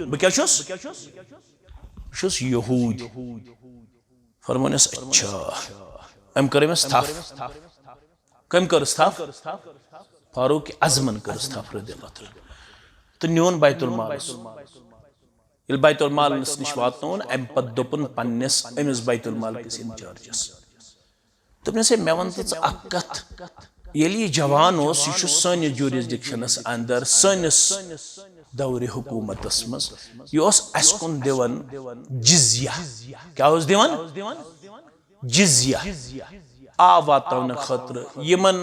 بہٕ کیٛاہ چھُس؟ بہٕ چھُس یہود۔ فرمونس، اچھا۔ أمۍ کٔر أمِس تھپھ۔ کٔمۍ کٔرٕس تھپھ؟ فاروق اعظمن کٔرٕس تھپھ رضی اللہ تعالیٰ۔ تہٕ نیوٗن بیت المالس۔ ییٚلہِ بیت المالس نِش واتنووُن، امہِ پتہٕ دوٚپُن پننِس أمِس بیت المال کِس انچارجس، دوٚپنس، ہے، مےٚ وَن تہٕ ژٕ اکھ کتھ، ییٚلہِ یہِ جوان اوس، یہِ چھُ سٲنِس جوٗرِسڈِکشنس اندر، سٲنِس دورِ حکوٗمتس منٛز، یہِ اوس اسہِ کُن دِوان جزیہ۔ کیٛاہ اوس دِوان؟ جزیہ۔ آب واتناونہٕ خٲطرٕ، یِمن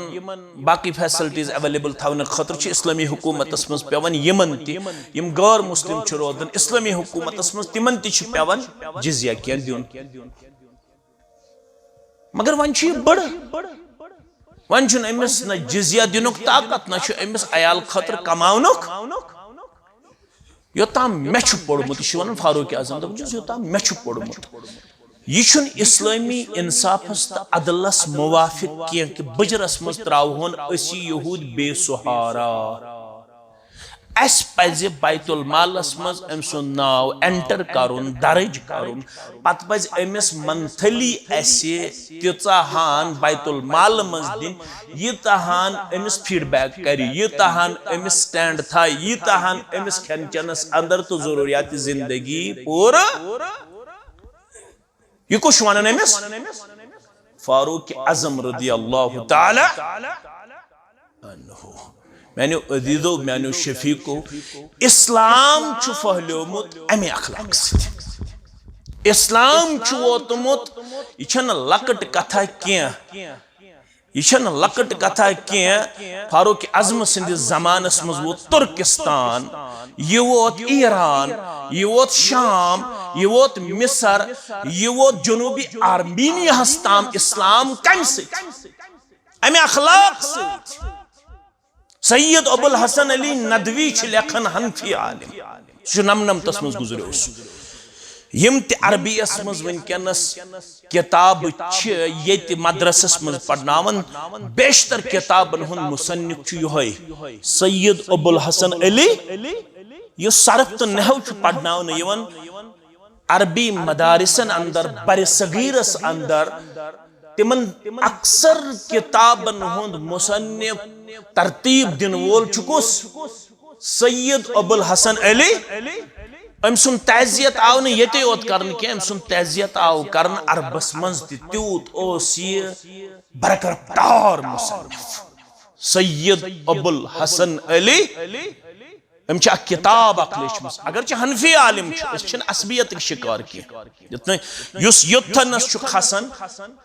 باقٕے فیسلٹیز ایویلیبل تھاونہٕ خٲطرٕ چھِ اسلٲمی حکوٗمتس منٛز پٮ۪وان یِمن تہِ، یِم غٲر مسلم چھِ روزان اسلٲمی حکوٗمتس منٛز، تِمن تہِ چھُ پٮ۪وان جزیہ کینٛہہ دیُن۔ مگر وۄنۍ چھُ یہِ بٕڑٕ، وۄنۍ چھُنہٕ أمِس نہ جزیہ دِنُک طاقت، نہ چھُ أمِس عیال خٲطرٕ کماونُک۔ یوٚتام مےٚ چھُ پوٚرمُت، یہِ چھُ وَنان فاروق اعظم، دَپان چھُس، یوٚتام مےٚ چھُ پوٚرمُت، یہِ چھُنہٕ اسلٲمی انصافس تہٕ عدلس موافق کینٛہہ کہِ بُجرس منٛز ترٛاوہون أسی یہوٗد بے سہارا۔ اسہِ پزِ بیت المالس منٛز أمۍ سُنٛد ناو enter کرُن، درج کرُن۔ پتہٕ پزِ أمِس monthly اسہِ تیٖژاہ ہان بیت المال منٛز دِنۍ، ییٖژاہ ہان أمِس feedback کرِ، ییٖژاہ ہان أمِس stand تھایہِ، ییٖژاہ ہان أمِس کھٮ۪ن چٮ۪نس اندر تہٕ ضروٗریات زندگی پوٗرٕ۔ یہِ کُس چھُ ونان أمِس؟ فاروق اعظم رضی اللہ تعالیٰ عنہ۔ میانیو عزیزو، میانیو شفیقو، اسلام چھُ پھٔہلیومُت امہِ اخلاق سۭتۍ۔ اسلام چھُ ووتمُت، یہِ چھَنہٕ لۄکٕٹ کتھا کینٛہہ۔ یہِ چھَنہٕ لۄکٕٹ کتھا کینٛہہ۔ فاروق اعظم سٕنٛدِس زمانس منٛز ووت ترکستان، یہِ ووت ایران، یہِ ووت شام، یہِ ووت مصر، یہِ ووت جنوبی آرمینیاہس تام۔ اسلام کمہِ سۭتۍ؟ امہِ اخلاق سۭتۍ۔ سید ابو الحسن علی ندوی چھِ لیکھان، حنفی عالم، سُہ چھُ نمنمتس منٛز گُزریوس۔ یِم تہِ عربی یس منٛز وٕنکیٚنس کتابہٕ چھِ ییٚتہِ مدرسس منٛز پرناوان، بیشتر کتابن ہُنٛد مصنف چھُ یِہوٚے سید ابو الحسن علی، یُس صرف تہٕ نحو چھُ پرناونہٕ یِوان عربی مدارسن اندر، بر صغیرس اندر۔ تِمن اکثر کتابن ہُنٛد مصنف، ترتیب دِنہٕ وول چھُ کُس؟ سید ابو الحسن علی۔ أمۍ سُنٛد تعزیت آو نہٕ ییٚتے یوت کرنہٕ کینٛہہ، أمۍ سُنٛد تعزیت آو کرنہٕ عربس منٛز تہِ۔ تیوٗت اوس یہِ برکرفتار مصنف سید ابو الحسن علی۔ أمۍ چھِ اکھ کتاب اکھ لیچھمٕژ، اگرچہِ حنفی عالم چھُ، أسۍ چھِنہٕ عصبیتٕکۍ شکار کینٛہہ۔ یُتھ نہٕ، یُس یوٚتھنس چھُ کھسان،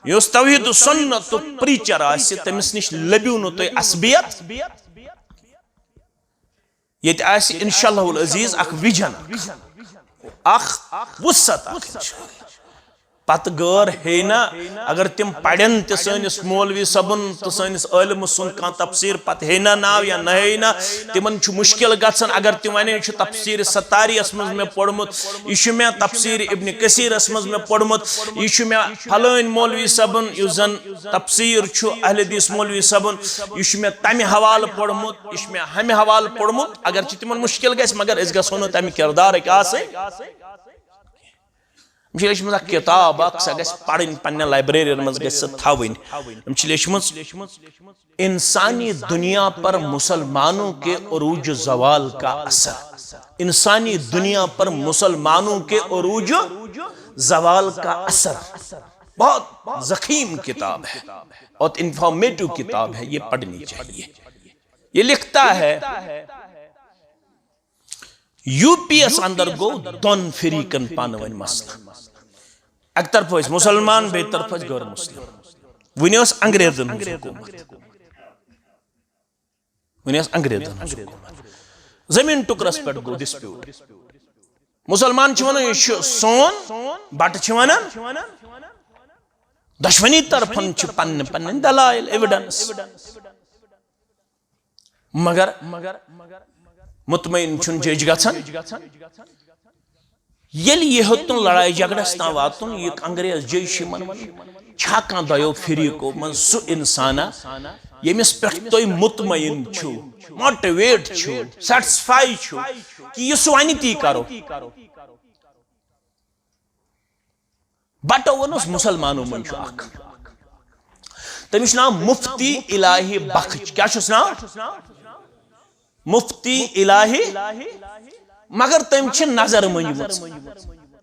یُس توحید و سنتُک preacher آسہِ، تٔمِس نِش لٔبِو نہٕ تُہۍ عصبیت۔ ییٚتہِ آسہِ انشاءاللہ العزیز اکھ vision، اکھ، اکھ وسعت اکھ انشاءاللہ۔ پتہٕ غٲر ہے نہ، اگر تِم پرن تہِ سٲنِس مولوی صٲبُن تہٕ سٲنِس عٲلمہٕ سُنٛد کانٛہہ تفسیٖر، پتہٕ ہے نہ ناو یا نہ ہے نہ، تِمن چھُ مُشکِل گژھان۔ اگر تِم ونن، یہِ چھُ تفسیٖر ستاریَس منٛز مےٚ پوٚرمُت، یہِ چھُ مےٚ تفسیٖر ابن کثیرس منٛز مےٚ پوٚرمُت، یہِ چھُ مےٚ فلٲنۍ مولوی صٲبُن، یُس زن تفسیٖر چھُ اہل حدیث مولوی صٲبُن، یہِ چھُ مےٚ تمہِ حوالہٕ پوٚرمُت، یہِ چھُ مےٚ ہمہِ حوالہٕ پوٚرمُت۔ اگرچہِ تِمن مُشکِل گژھِ، مگر أسۍ گژھو نہٕ تمہِ کردارٕکۍ آسٕنۍ۔ أمۍ چھِ لیچھمٕژ اکھ کِتاب اکھ، سۄ گژھِ پرٕنۍ، پننہِ library منٛز گژھِ سۄ تھاوٕنۍ۔ أمۍ چھِ لیچھمٕژ انسانی دنیا پر مسلمانوں کے عروج زوال کا اثر۔ انسانی دنیا پر مسلمانوں کے عروج زوال کا اثر۔ بہت ضخیم کتاب ہے، بہت انفارمیٹو کتاب ہے، یہ پڑھنی چاہیے۔ یہ لکھتا ہے، یو پی یس اندر گوٚو دۄن فریقن پانہٕ ؤنۍ مسلہٕ۔ اکہِ طرفہٕ ٲسۍ مسلمان، بیٚیہِ طرفہٕ ٲسۍ غٲر مسلم۔ وُنہِ ٲس انگریزن ہٕنٛز حکومت۔ وُنہِ ٲس انگریزن ہٕنٛز حکومت۔ زٔمیٖن ٹُکرس پٮ۪ٹھ گوٚو dispute۔ مسلمان چھِ ونان، یہِ چھُ سون، بٹہٕ چھِ ونان۔ دۄشوٕنی طرفن چھِ پننہِ پننہِ دلائل، evidence۔ مگر مطمئن چھُنہٕ جج گژھان۔ ییٚلہِ یہِ ہیوٚتُن لڑایہِ جھگڑس تام واتُن، یہِ انگریز جج چھِ یِمن ونان، چھا کانٛہہ دۄیو فریقو منٛز سُہ انسانا، ییٚمِس پٮ۪ٹھ تُہۍ مطمئن چھِو، motivate چھِو، satisfy چھِو، کہِ یُس ونہِ تی کرو؟ بٹو ووٚنُس، مسلمانو منٛز چھُ اکھ۔ تٔمِس چھُ ناو مفتی الہی بخش۔ کیٛاہ چھُس ناو؟ مفتی الہی۔ مگر تٔمۍ چھِ نظر مٔنجمٕژ۔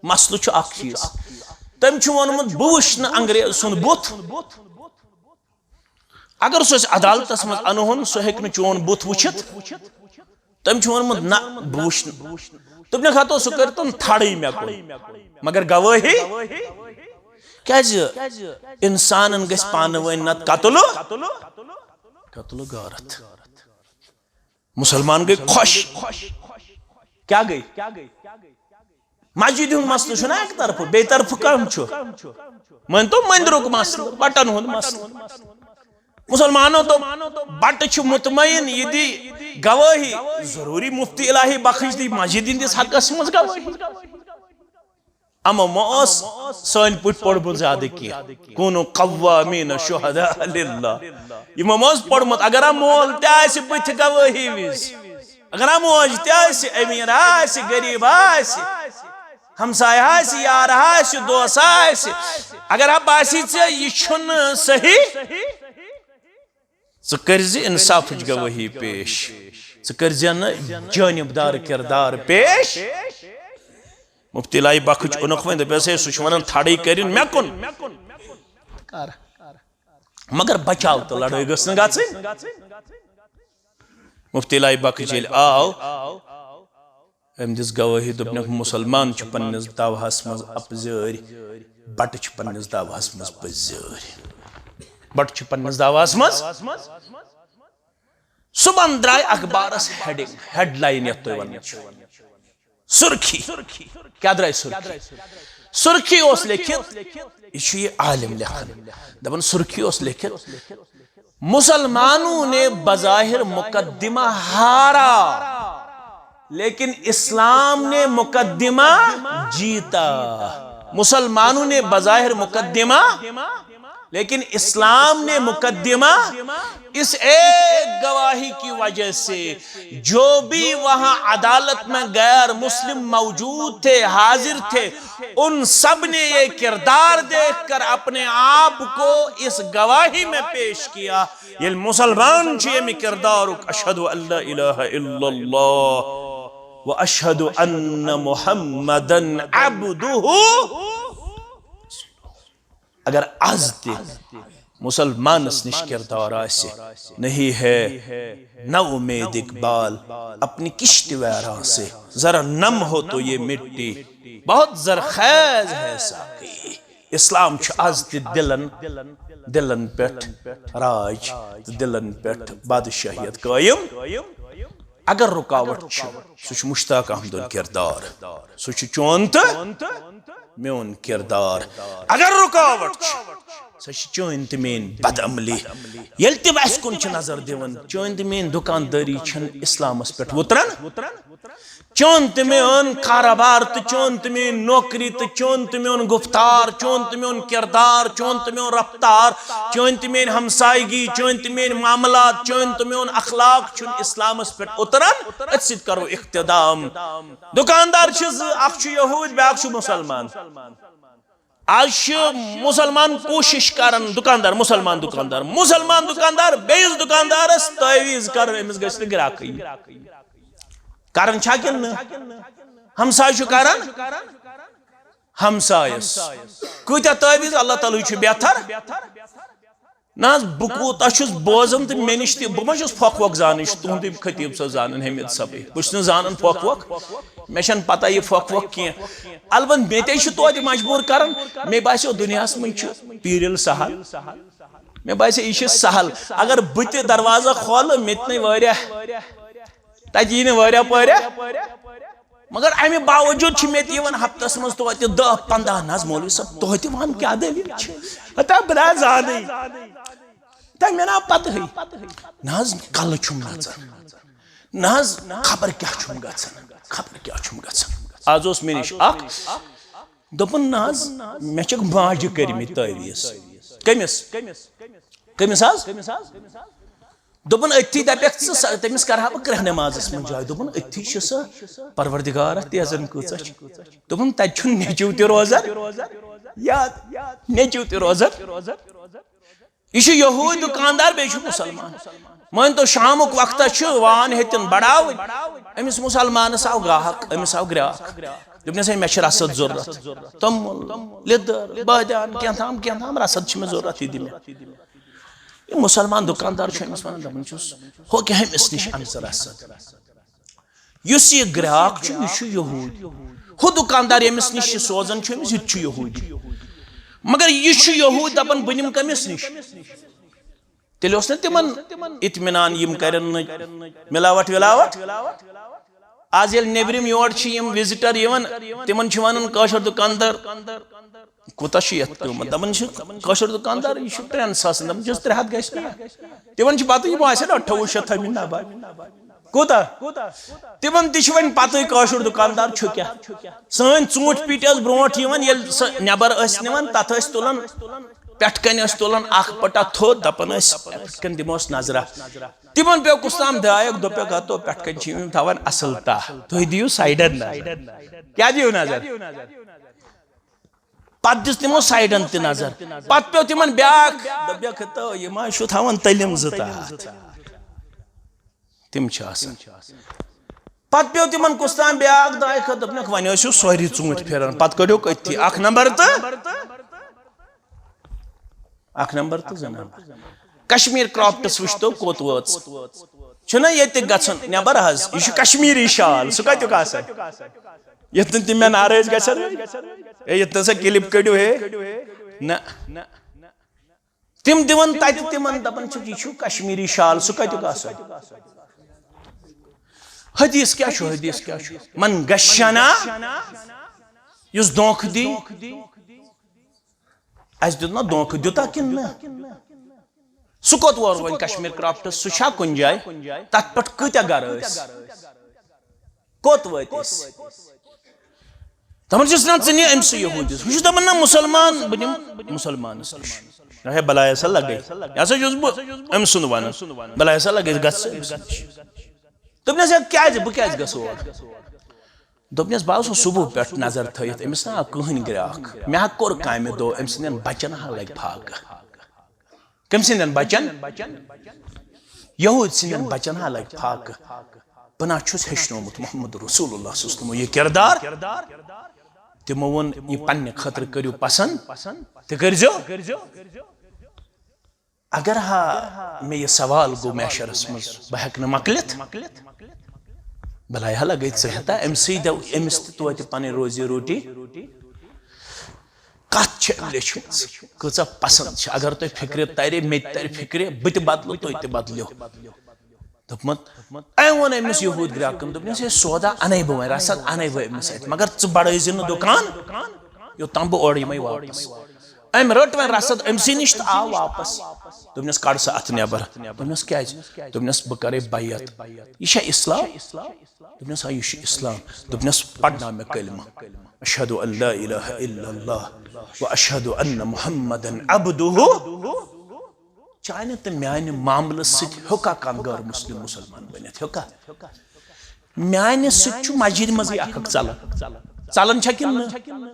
مسلہٕ چھُ اکھ چیٖز۔ تٔمۍ چھُ ووٚنمُت، بہٕ وٕچھِ نہٕ انگریز سُنٛد بُتھ۔ اگر سُہ أسۍ عدالتس منٛز انہون، سُہ ہیٚکہِ نہٕ چون بُتھ وٕچھِتھ۔ تٔمۍ چھُ ووٚنمُت، نہ، بہٕ وٕچھِ نہٕ۔ دوٚپنَکھ، ہتو، سُہ کٔرۍتن تھڑٕے مےٚ کُن، مگر گوٲہی۔ کیازِ؟ انسانن گژھِ پانہٕ ؤنۍ نتہٕ قتلہٕ، قتلہٕ غارت۔ مسلمان گٔے خۄش۔ کیٛاہ گٔے؟ مسجد ہُنٛد مسلہٕ چھُنہ اَکہِ طرفہٕ، بیٚیہِ طرفہٕ کَم چھُ؟ مٲنۍ تو مٔنٛدرُک مسلہٕ، بٹن ہُنٛد مسلہٕ۔ مسلمانو دوٚپ، بٹہٕ چھِ مطمئن، یہِ دی گوٲہی ضروٗری مفتی الہی بخش دی مسجد ہٕنٛدِس حقس منٛز گوٲہی۔ اما ما اوس سٲنۍ پٲٹھۍ پوٚرمُت زیادٕ کینٛہہ۔ کونوا قوامین شہداء للہ۔ یِمو ما اوس پوٚرمُت، اگر ہا مول تہِ آسہِ بٕتھِ گوٲہی وِزِ، اگر ہا موج تہِ آسہِ، امیر آسہِ، غریب آسہِ، ہمسایہ آسہِ، یار آسہِ، دوس آسہِ، اگر ہا باسی ژےٚ یہِ چھُنہٕ صحیح، ژٕ کٔرۍ زِ انصافٕچ گوٲہی پیش، ژٕ کٔرۍ زِ نہٕ جٲنبدار کردار پیش۔ مفتی الہی بخش اوٚنُکھ وۄنۍ، دوٚپیس، ہے، سُہ چھُ ونان تھڑٕے کٔرِن مےٚ کُن۔ کر۔ مگر بچاو تہٕ لڑٲے گٔژھ نہٕ گژھٕنۍ۔ مفتی الہی بخش ییٚلہِ آو، أمۍ دِژ گوٲہی، دوٚپنکھ، مسلمان چھُ پننِس دعواہس منٛز اپزٲرۍ، بٹہٕ چھِ پننِس دعواہس منٛز پٔزٲرۍ۔ بٹہٕ چھِ پننِس دعواہس منٛز۔ صبحن درٛاے اخبارس ہیڈنگ، ہیڈ لاین یتھ تُہۍ ونان چھِو۔ سُرخی۔ کیٛاہ درٛاے سُرخی؟ سُرخی اوس لیکھِتھ، یہِ چھُ یہِ عالم لیکھان۔ دپان سُرخی اوس لیکھِتھ، مسلمانوں نے بظاہر مقدمہ ہارا، لیکن اسلام نے مقدمہ جیتا۔ مسلمانوں نے بظاہر مقدمہ، لیکن اسلام نے مقدمہ، اس ایک گواہی کی وجہ سے جو بھی وہاں عدالت میں غیر مسلم موجود تھے، حاضر تھے، ان سب نے یہ کردار دیکھ کر اپنے آپ کو اس گواہی میں پیش کیا۔ ییٚلہِ مسلمان چھُ ییٚمہِ کردارُک، اشہد ان لا الہ الا اللہ و اشہد ان محمدن عبدہ۔ اگر از تہِ مسلمانس نش کردار آسہِ، نہیں ہے نہ امید اقبال اپنی کشت ویراں سے، ذرا نم ہو تو یہ مٹی بہت زرخیز ہے ساقی۔ اسلام چھُ از تہِ دلن، دلن پٮ۪ٹھ راج تہٕ دلن پٮ۪ٹھ بادشاہیت قٲیِم۔ اگر رکاوٹ چھِ، سُہ چھُ مشتاق احمدُن کردار، سُہ چھُ چون تہٕ میون کردار۔ اگر رکاوٹ چھِ، سۄ چھِ چٲنۍ تہٕ میٲنۍ بدعملی۔ ییٚلہِ تِم اَسہِ کُن چھِ نظر دِوان، چٲنۍ تہٕ میٲنۍ دُکاندٲری چھَنہٕ اسلامس پٮ۪ٹھ وُتران۔ چون تہٕ میون کارٕبار تہٕ چون تہٕ میٲنۍ نوکری تہٕ چون تہٕ میون گفتار، چون تہٕ میون کردار، چون تہٕ میون رفتار، چون تہٕ میٲنۍ ہمسایگی، چون تہٕ میٲنۍ معاملات، چون تہٕ میون اخلاق چھُنہٕ اسلامس پٮ۪ٹھ اُتران۔ أتھۍ سۭتۍ کرو اختتام۔ دُکاندار چھِ زٕ، اکھ چھُ یہوٗد، بیٛاکھ چھُ مُسلمان۔ آز چھِ مُسلمان کوٗشِش کران، دُکاندار، مُسلمان دُکاندار، مُسلمان دُکاندار بیٚیِس دُکاندارس تعویٖذ کران، أمِس گژھِ نہٕ گراکٕے۔ کران چھا کِنہٕ نہٕ؟ ہمساے چھُ کران ہمسایس۔ کۭتیاہ تعویٖذ، اللہ تعالیٰ ہٕے چھُ بہتر۔ نہ حظ، بہٕ کوٗتاہ چھُس بوزان تہٕ مےٚ نِش تہِ، بہٕ ما چھُس پھۄکھ وۄکھ زانان، یہِ چھُ تُہُنٛدُے خطیٖب صٲب زانان، حمید صٲبٕے۔ بہٕ چھُس نہٕ زانان پھۄکھ وۄکھ، مےٚ چھَنہٕ پتہ یہِ پھۄکھ وۄکھ کینٛہہ۔ البتہ مےٚ تہِ چھُ توتہِ مجبوٗر کران، مےٚ باسیو دُنیاہَس منٛز چھُ پیٖرِل سہل، مےٚ باسیو یہِ چھُ سہل۔ اگر بہٕ تہِ دروازٕ کھولہٕ، مےٚ تہِ نَے واریاہ، تَتہِ یی نہٕ واریاہ پٲرِتھ۔ مگر امہِ باوجود چھِ مےٚ تہِ یِوان ہفتس منٛز توتہِ دَہ پنٛداہ، نہ حظ مولوی صٲب، توتہِ وَن کیٛاہ دٔلیٖل چھِ؟ ہتا بہٕ نہ حظ زانٕے۔ تۄہہِ مےٚ نا پتہٕے۔ نہ حظ کلہٕ چھُم نژان۔ نہ حظ خبر کیٛاہ چھُم گژھان، خبر کیٛاہ چھُم گژھان۔ آز اوس مےٚ نِش اکھ، دوٚپُن، نہ حظ، مےٚ چھکھ ماجہِ کٔرمٕتۍ تعویٖذ۔ کٔمِس؟ کٔمِس حظ؟ دوٚپُن، أتھی دَپٮ۪کھ ژٕ، سۄ، تٔمِس کَرٕہا بہٕ کرٛہنہِ مازَس منٛز جاے۔ دوٚپُن، أتھی چھِ سۄ پروردگار اَتھ تیزَن کۭژاہ چھِ۔ دوٚپُن، تَتہِ چھُنہٕ نیٚچِو تہِ روزان، یا نیٚچِو تہِ روزان۔ یہِ چھُ یہوٗدۍ دُکاندار، بیٚیہِ چھُ مُسلمان۔ مٲنۍ تو، شامُک وقتہ چھُ وان ہیٚتِن بڑاوٕنۍ۔ أمِس مُسلمانَس آو گاہک، أمِس آو گراکھ۔ دوٚپنَس، ہے، مےٚ چھِ رسد ضوٚرَتھ۔ توٚمُل، لیٚدٕر، بٲدیان، کینٛہہ تام، کینٛہہ تام رسد چھِ مےٚ ضوٚرَتھ، یہِ دِ مےٚ۔ یہِ مُسلمان دُکاندار چھُ أمِس وَنان، دَپان چھُس، ہُہ کہِ ہُمِس نِش اَن ژٕ رَژھ۔ یُس یہِ گراکھ چھُ، یہِ چھُ یہوٗدۍ۔ ہُہ دُکاندار ییٚمِس نِش یہِ سوزان چھُ أمِس، یہِ تہِ چھُ یہوٗدۍ۔ مگر یہِ چھُ یہوٗدۍ، دَپان، بہٕ نِمہٕ کٔمِس نِش؟ تیٚلہِ اوس نہٕ تِمن اطمینان، یِم کَرن نہٕ مِلاوَٹھ وِلاوَٹھ۔ آز ییٚلہِ نیٚبرِم یور چھِ یِم وِزِٹر یِوان، تِمن چھِ وَنان کٲشُر دُکاندار، کوٗتاہ چھُ یَتھ قۭمَتھ؟ دَپان چھِ کٲشُر دُکاندار، یہِ چھُ ترٛٮ۪ن ساسَن، دَپان چھِس، ترٛےٚ ہَتھ گژھِ نہٕ یَتھ۔ تِمن چھِ پَتہٕ، یِمو آسہِ نہ اَٹھووُہ شیٚتھ تھٲومٕتۍ نَبَے۔ کوٗتاہ؟ تِمن تہِ چھِ وۄنۍ پتہٕے کٲشُر دُکاندار چھُ کیٛاہ۔ سٲنۍ ژوٗنٛٹھۍ پیٖٹۍ ٲس برونٛٹھ یِوان، ییٚلہِ سۄ نٮ۪بر ٲسۍ نِوان، تتھ ٲسۍ تُلان، پٮ۪ٹھٕ کنہِ ٲسۍ تُلان اکھ پٹا تھوٚد، دپان ٲسۍ، پٮ۪ٹھٕ کنہِ دِموس نظرا۔ تِمن پیوٚو کُس تام دایک، دوٚپُکھ، ہتو پٮ۪ٹھٕ کنہِ چھِ یِم تھاوان اصل تاہ، تُہۍ دِیِو سایڈن نظر۔ کیٛاہ دِیِو نظر؟ پتہٕ دِژ تِمو سایڈن تہِ نظر۔ پتہٕ پیوٚو تِمن بیاکھ، دوٚپُکھ، ہتو یہِ ما چھُ تھاوان تٔلِم زٕ تاہ۔ تِم چھِ آسان۔ پتہٕ پیوٚو تِمن کُس تام بیاکھ دایہِ خٲطرٕ، دوٚپنکھ، وۄنۍ ٲسِو سٲری ژوٗنٛٹھۍ پھیران، پتہٕ کٔڑِو أتھی اکھ نمبر تہٕ اکھ نمبر تہٕ زٕ نمبر۔ کشمیر کرافٹس وٕچھتو کوٚت وٲژ۔ چھُنہ ییٚتہِ گژھُن نٮ۪بر حظ، یہِ چھُ کشمیٖری شال، سُہ کتیُک آسان؟ یتھ نہٕ تِم مےٚ ناراض گژھن۔ ہے، یتھ نسا کلپ کٔڑِو ہے۔ نہ۔ تِم دِوان تتہِ تِمن، دپان چھِکھ، یہِ چھُ کشمیٖری شال، سُہ کتیُک آسان؟ حدیث کیٛاہ چھُ؟ حدیث کیٛاہ چھُ؟ من غشنا، یُس دھوکہٕ دی، اسہِ دیُت نا دھوکہٕ، دیُتا کِنہٕ نہ؟ سُہ کوٚت ووت وۄنۍ کشمیر کرافٹس؟ سُہ چھا کُنہِ جایہِ؟ تتھ پٮ۪ٹھ کۭتیاہ گرٕ ٲسۍ؟ کوٚت وٲتۍ أسۍ؟ دپان چھِس، نہ، ژٕ نہِ أمۍ سٕے یہوٗدِس۔ ہُہ چھُ دپان، نہ، مُسلمان، بہٕ نِمہٕ مُسلمانس نِش۔ ہے، بلاے ہسا لگے۔ یہِ ہسا چھُس بہٕ أمۍ سُنٛد ونان۔ بلاے ہسا لگے، گژھ ژٕ أمۍ سٕے نِش۔ دوٚپنس، ہے، کیٛازِ؟ بہٕ کیٛازِ گژھٕ اور؟ دوٚپنس، بہٕ آسہٕ صبح پٮ۪ٹھ نظر تھٲیِتھ، أمِس نا آو کٕہٕنۍ گراکھ۔ مےٚ ہا کوٚر کامہِ دۄہ، أمۍ سٕنٛدٮ۪ن بچن ہا لگہِ فاقہٕ۔ کٔمۍ سٕنٛدٮ۪ن بچن؟ یہوٗد سٕنٛدٮ۪ن بچن ہا لگہِ فاقہٕ۔ بہٕ نا چھُس ہیٚچھنومُت محمد رسول اللہ صلی اللہ علیہ وسلم یہِ کردار۔ تِمو ووٚن، یہِ پننہِ خٲطرٕ کٔرِو پسند تہِ کٔرۍزیو۔ اگر ہا مےٚ یہِ سوال گوٚو محشرس منٛز، بہٕ ہٮ۪کہٕ نہٕ مۄکلِتھ۔ بلاے ہا لگے، ژٕ ہٮ۪تا أمۍ سٕے دو-، أمِس تہِ توتہِ پنٕنۍ روزی روٹی؟ کتھ چھِ أمۍ لیچھمٕژ، کۭژاہ پسند چھِ؟ اگر تۄہہِ فکرِ ترِ، مےٚ تہِ ترِ فکرِ، بہٕ تہِ بدلہٕ، تُہۍ تہِ بدلِو۔ دوٚپمُت، أمۍ ووٚن أمِس یہوٗد گراکن، دوٚپنس، ہے، سودا انے بہٕ وۄنۍ، رسد انے بہٕ أمِس اتھِ، مگر ژٕ بڑٲوزِ نہٕ دُکان، یوٚتام بہٕ اورٕ یِمے واپس۔ أمۍ رٔٹ وۄنۍ رسد أمۍ سٕے نِش تہٕ آو واپس۔ دوٚپنس، کڑ سا اتھٕ نٮ۪بر۔ دوٚپنس، کیٛازِ؟ دوٚپنس، بہٕ کرے بیعت۔ یہِ چھا اسلام؟ دوٚپنس، آ، یہِ چھُ اسلام۔ دوٚپنس، پرناو مےٚ کلمہٕ، اشہد ان لا الہ الا اللہ و اشہد ان محمدن عبدہ۔ چانہِ تہٕ میانہِ معاملہٕ سۭتۍ ہیوٚکا کانٛہہ غٲر مسلم مسلمان بٔنِتھ؟ ہیوٚکا؟ میانہِ سۭتۍ چھُ مسجدِ منٛزٕے اکھ اکھ ژلان۔ ژلان چھا کِنہٕ نہٕ؟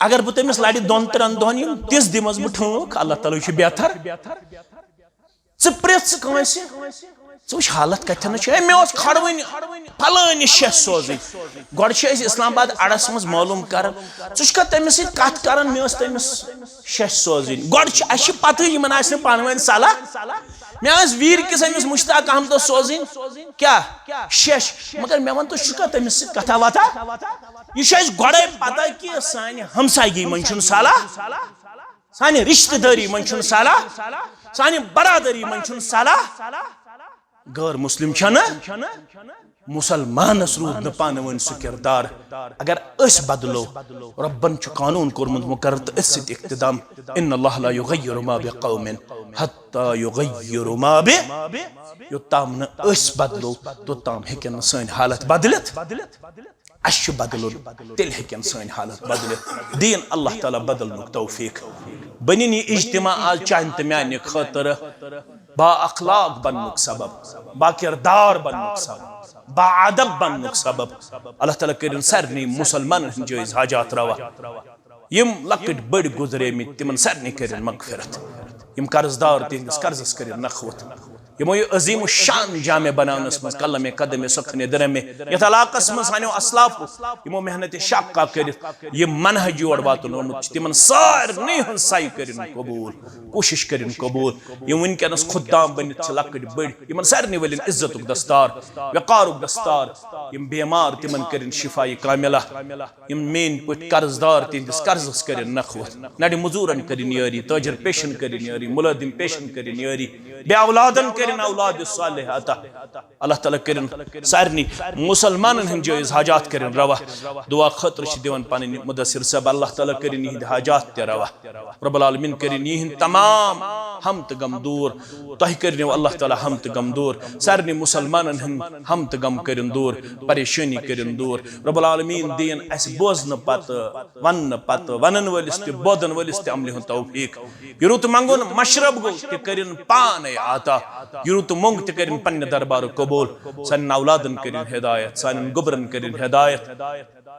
اگر بہٕ تٔمِس لڑِ دۄن ترٛٮ۪ن دۄہن، یِم تِژھ دِمس بہٕ ٹھٲنٛک، اللہ تعالیٰ چھُ بہتر۔ ژٕ پرٛژھ ژٕ کٲنٛسہِ، ژٕ وٕچھ حالت کتھٮ۪ن چھِ۔ ہے، مےٚ اوس کھڑوٕنۍ فلٲنِس شیٚش سوزٕنۍ۔ گۄڈٕ چھِ أسۍ اسلام آباد اڑس منٛز معلوم کران، ژٕ چھُکھا تٔمِس سۭتۍ کتھ کران؟ مےٚ ٲس تٔمِس شیٚش سوزٕنۍ۔ گۄڈٕ چھِ، اسہِ چھِ پتہٕے یِمن آسہِ نہٕ پانہٕ ؤنۍ صلاح۔ مےٚ ٲس ویٖر کِس أمِس مشتاق احمدس سوزٕنۍ کیٛاہ؟ شیٚش۔ مگر مےٚ وَن، ژٕ چھُکھا تٔمِس سۭتۍ کتھا وتھا؟ یہِ چھُ اَسہِ گۄڈَے پتہ کہِ سانہِ ہمسایگی منٛز چھُنہٕ صلاح، سانہِ رشتہٕ دٲری منٛز چھُنہٕ صلاح، سانہِ برادری منٛز چھُنہٕ صلاح۔ غٲر مسلم چھَنہٕ، مسلمانس روٗد نہٕ پانہٕ ؤنۍ سُہ کردار۔ اگر أسۍ بدلو، رۄبن چھُ قانوٗن کوٚرمُت مُقرر تہٕ أتھۍ سۭتۍ اقتدام۔ ان اللہ لا یغیر ما بقوم حتی یغیر ما بہ۔ یوٚتام نہٕ أسۍ بدلو، توٚتام ہیٚکن نہٕ سٲنۍ حالت بدلِتھ۔ اَسہِ چھُ بدلُن، تیٚلہِ ہیٚکن سٲنۍ حالت بدلِتھ۔ دِیِن اللہ تعالیٰ بدلنُک توفیق۔ بنِن یہِ اجتماع آز چانہِ تہٕ میانہِ خٲطرٕ با اخلاق بننُک سبب، با کردار بننُک سبب، با ادب بننُک سبب۔ اللہ تعالیٰ کٔرِن سارنٕے مسلمانن ہٕنٛدۍ جٲیز حاجات روا۔ یِم لۄکٕٹۍ بٔڑۍ گُزریمٕتۍ، تِمن سارنٕے کٔرِن مغفرت۔ یِم قرض دار، تِہنٛدِس قرضس کٔرِن نکھوت۔ یِمو یہِ عظیم الشان جامع بناونس منٛز قلم قدم سخن درم یتھ علاقس منٛز سانیو اسلافو یِمو محنت شاقہ کٔرِتھ یہِ منہج یور واتنومُت چھُ، تِمن سارنٕے ہٕنٛز سعی کٔرِن قبول، کوٗشش کٔرِن قبول۔ یِم وٕنکیٚنس خدام بٔنِتھ چھِ لۄکٕٹۍ بٔڑۍ، یِمن سارنٕے ؤلِن عزتُک دستار، وقارُک دستار۔ یِم بیمار، تِمن کٔرِن شفایہِ کاملہ۔ یِم میٲنۍ پٲٹھۍ قرض دار، تِہنٛدِس قرضس کٔرِن نکھوت۔ نرِ مزوٗرن کٔرِن یٲری، تٲجر پیشن کٔرِن یٲری، مُلٲزِم پیشن کٔرِن یٲری، بے اولادن کٔرِن کٔرِن اولاد صالح عطا۔ اللہ تعالیٰ کٔرِن سارنٕے مسلمانن ہٕنٛدۍ جٲیز حاجات کٔرِن روا۔ دعا خٲطرٕ چھِ دِوان پنٕنۍ مدثر صٲب، اللہ تعالیٰ کٔرِن یِہِنٛدۍ حاجات تہِ روا۔ رب العالمین کٔرِن یِہِنٛدۍ تمام ہم تہٕ غم دوٗر۔ تۄہہِ کٔرِنو اللہ تعالیٰ ہم تہٕ غم دوٗر۔ سارنٕے مسلمانن ہٕنٛدۍ ہم تہٕ غم کٔرِن دوٗر، پریشٲنی کٔرِن دوٗر۔ رب العالمین دِیِن اَسہِ بوزنہٕ پتہٕ، وننہٕ پتہٕ، ونن وٲلِس تہِ بوزن وٲلِس تہِ عملہِ ہُنٛد توفیق۔ یہِ رُت منٛگُن مشرب گوٚو تہِ کٔرِن پانے عطا۔ یہِ رُت مۄنگ تہِ کٔرِن پننہِ دربارُک قبول۔ سانٮ۪ن اولادن کٔرِن ہدایت، سانٮ۪ن گوٚبرن کٔرِن ہدایت۔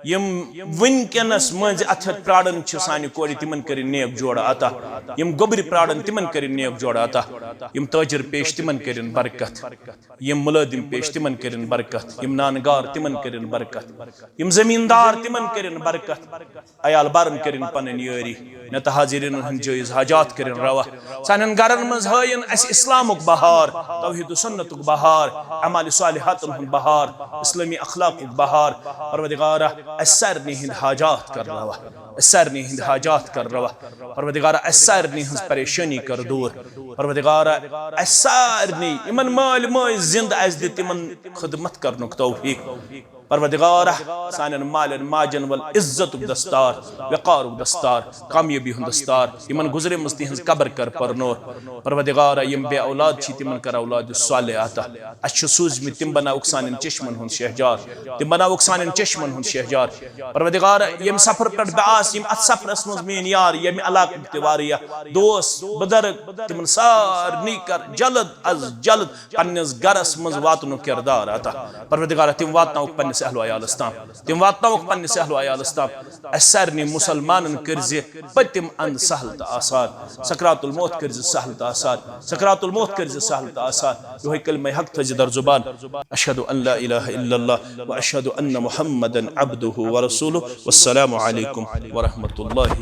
یِم وٕنکیٚنس مٔنٛزۍ اتھٕ ہیٚتھ پراران چھِ سانہِ کورِ، تِمن کٔرِن نیک جوڑٕ عطا۔ یِم گوٚبرِ پراران، تِمن کٔرِن نیک جوڑٕ عطا۔ یِم تٲجر پیش، تِمن کٔرِن برکت۔ یِم مُلٲزِم پیش، تِمن کٔرِن برکت۔ یِم نانہٕ گار، تِمن کٔرِن برکت۔ یِم زمیٖندار، تِمن کٔرِن برکت۔ عیال بارن کٔرِن پنٕنۍ یٲری۔ نتہٕ حاضریٖنن ہٕنٛدۍ جٲیز حاجات کٔرِن روا۔ سانٮ۪ن گرن منٛز ہٲیِن اَسہِ اسلامُک بہار، توحید و سنتُک بہار، اعمال صالحاتن ہُنٛد بہار، اسلٲمی اخلاقُک بہار۔ پروردگارا، اَسہِ سارنٕے ہٕنٛدۍ حاجات کر روا۔ اَسہِ سارنٕے ہٕنٛدۍ حاجات کر روا۔ پروردگارا، اَسہِ سارنٕے ہٕنٛز پریشٲنی کر دوٗر۔ پروردگارا، اَسہِ سارنٕے یِمن مٲلۍ مٲج زِنٛدٕ اَسہِ دِ تِمن خدمت کرنُک توفیق۔ پروردگارا، سانٮ۪ن مالٮ۪ن ماجن ول عزتُک دستار، وقارُک دستار، کامیٲبی ہُنٛد دستار۔ یِمن گُزریمٕژ تِہنٛز قبر کر پرنور۔ پروردگارا، یِم بے اولاد چھِ، تِمن کر اولاد صالح عطا۔ اَسہِ چھِ سوٗزمٕتۍ، تِم بناوُکھ سانٮ۪ن چشمن ہُنٛد شہجار۔ تِم بناوُکھ سانٮ۪ن چشمن ہُنٛد شہجار۔ پروردگارا، ییٚمہِ سفرٕ پٮ۪ٹھ بہٕ آس، یِم اتھ سفرس منٛز میٲنۍ یار، ییٚمہِ علاقٕکۍ تہِ واریاہ دوس، بُزرگ، تِمن سارنٕے کر جلد از جلد پننِس گرس منٛز واتنُک کردار عطا۔ پروردگارا، تِم واتناوُکھ پننِس اہل و عیالس تام۔ تِم واتناوُکھ پننِس اہل و عیالس تام۔ اَسہِ سارنٕے مسلمانن کٔرزِ پٔتِم اند سہل تہٕ آسان۔ سکرات الموت کٔرزِ سہل تہٕ آسان۔ سکرات الموت کٔرزِ سہل تہٕ آسان۔ یِہوٚے کلمہ حق تھٲیزِ در زبان۔ اشہد ان لا الہ الا اللہ و اشہد ان محمدا عبدہ و رسولہ۔ والسلام علیکم ورحمۃ اللہ۔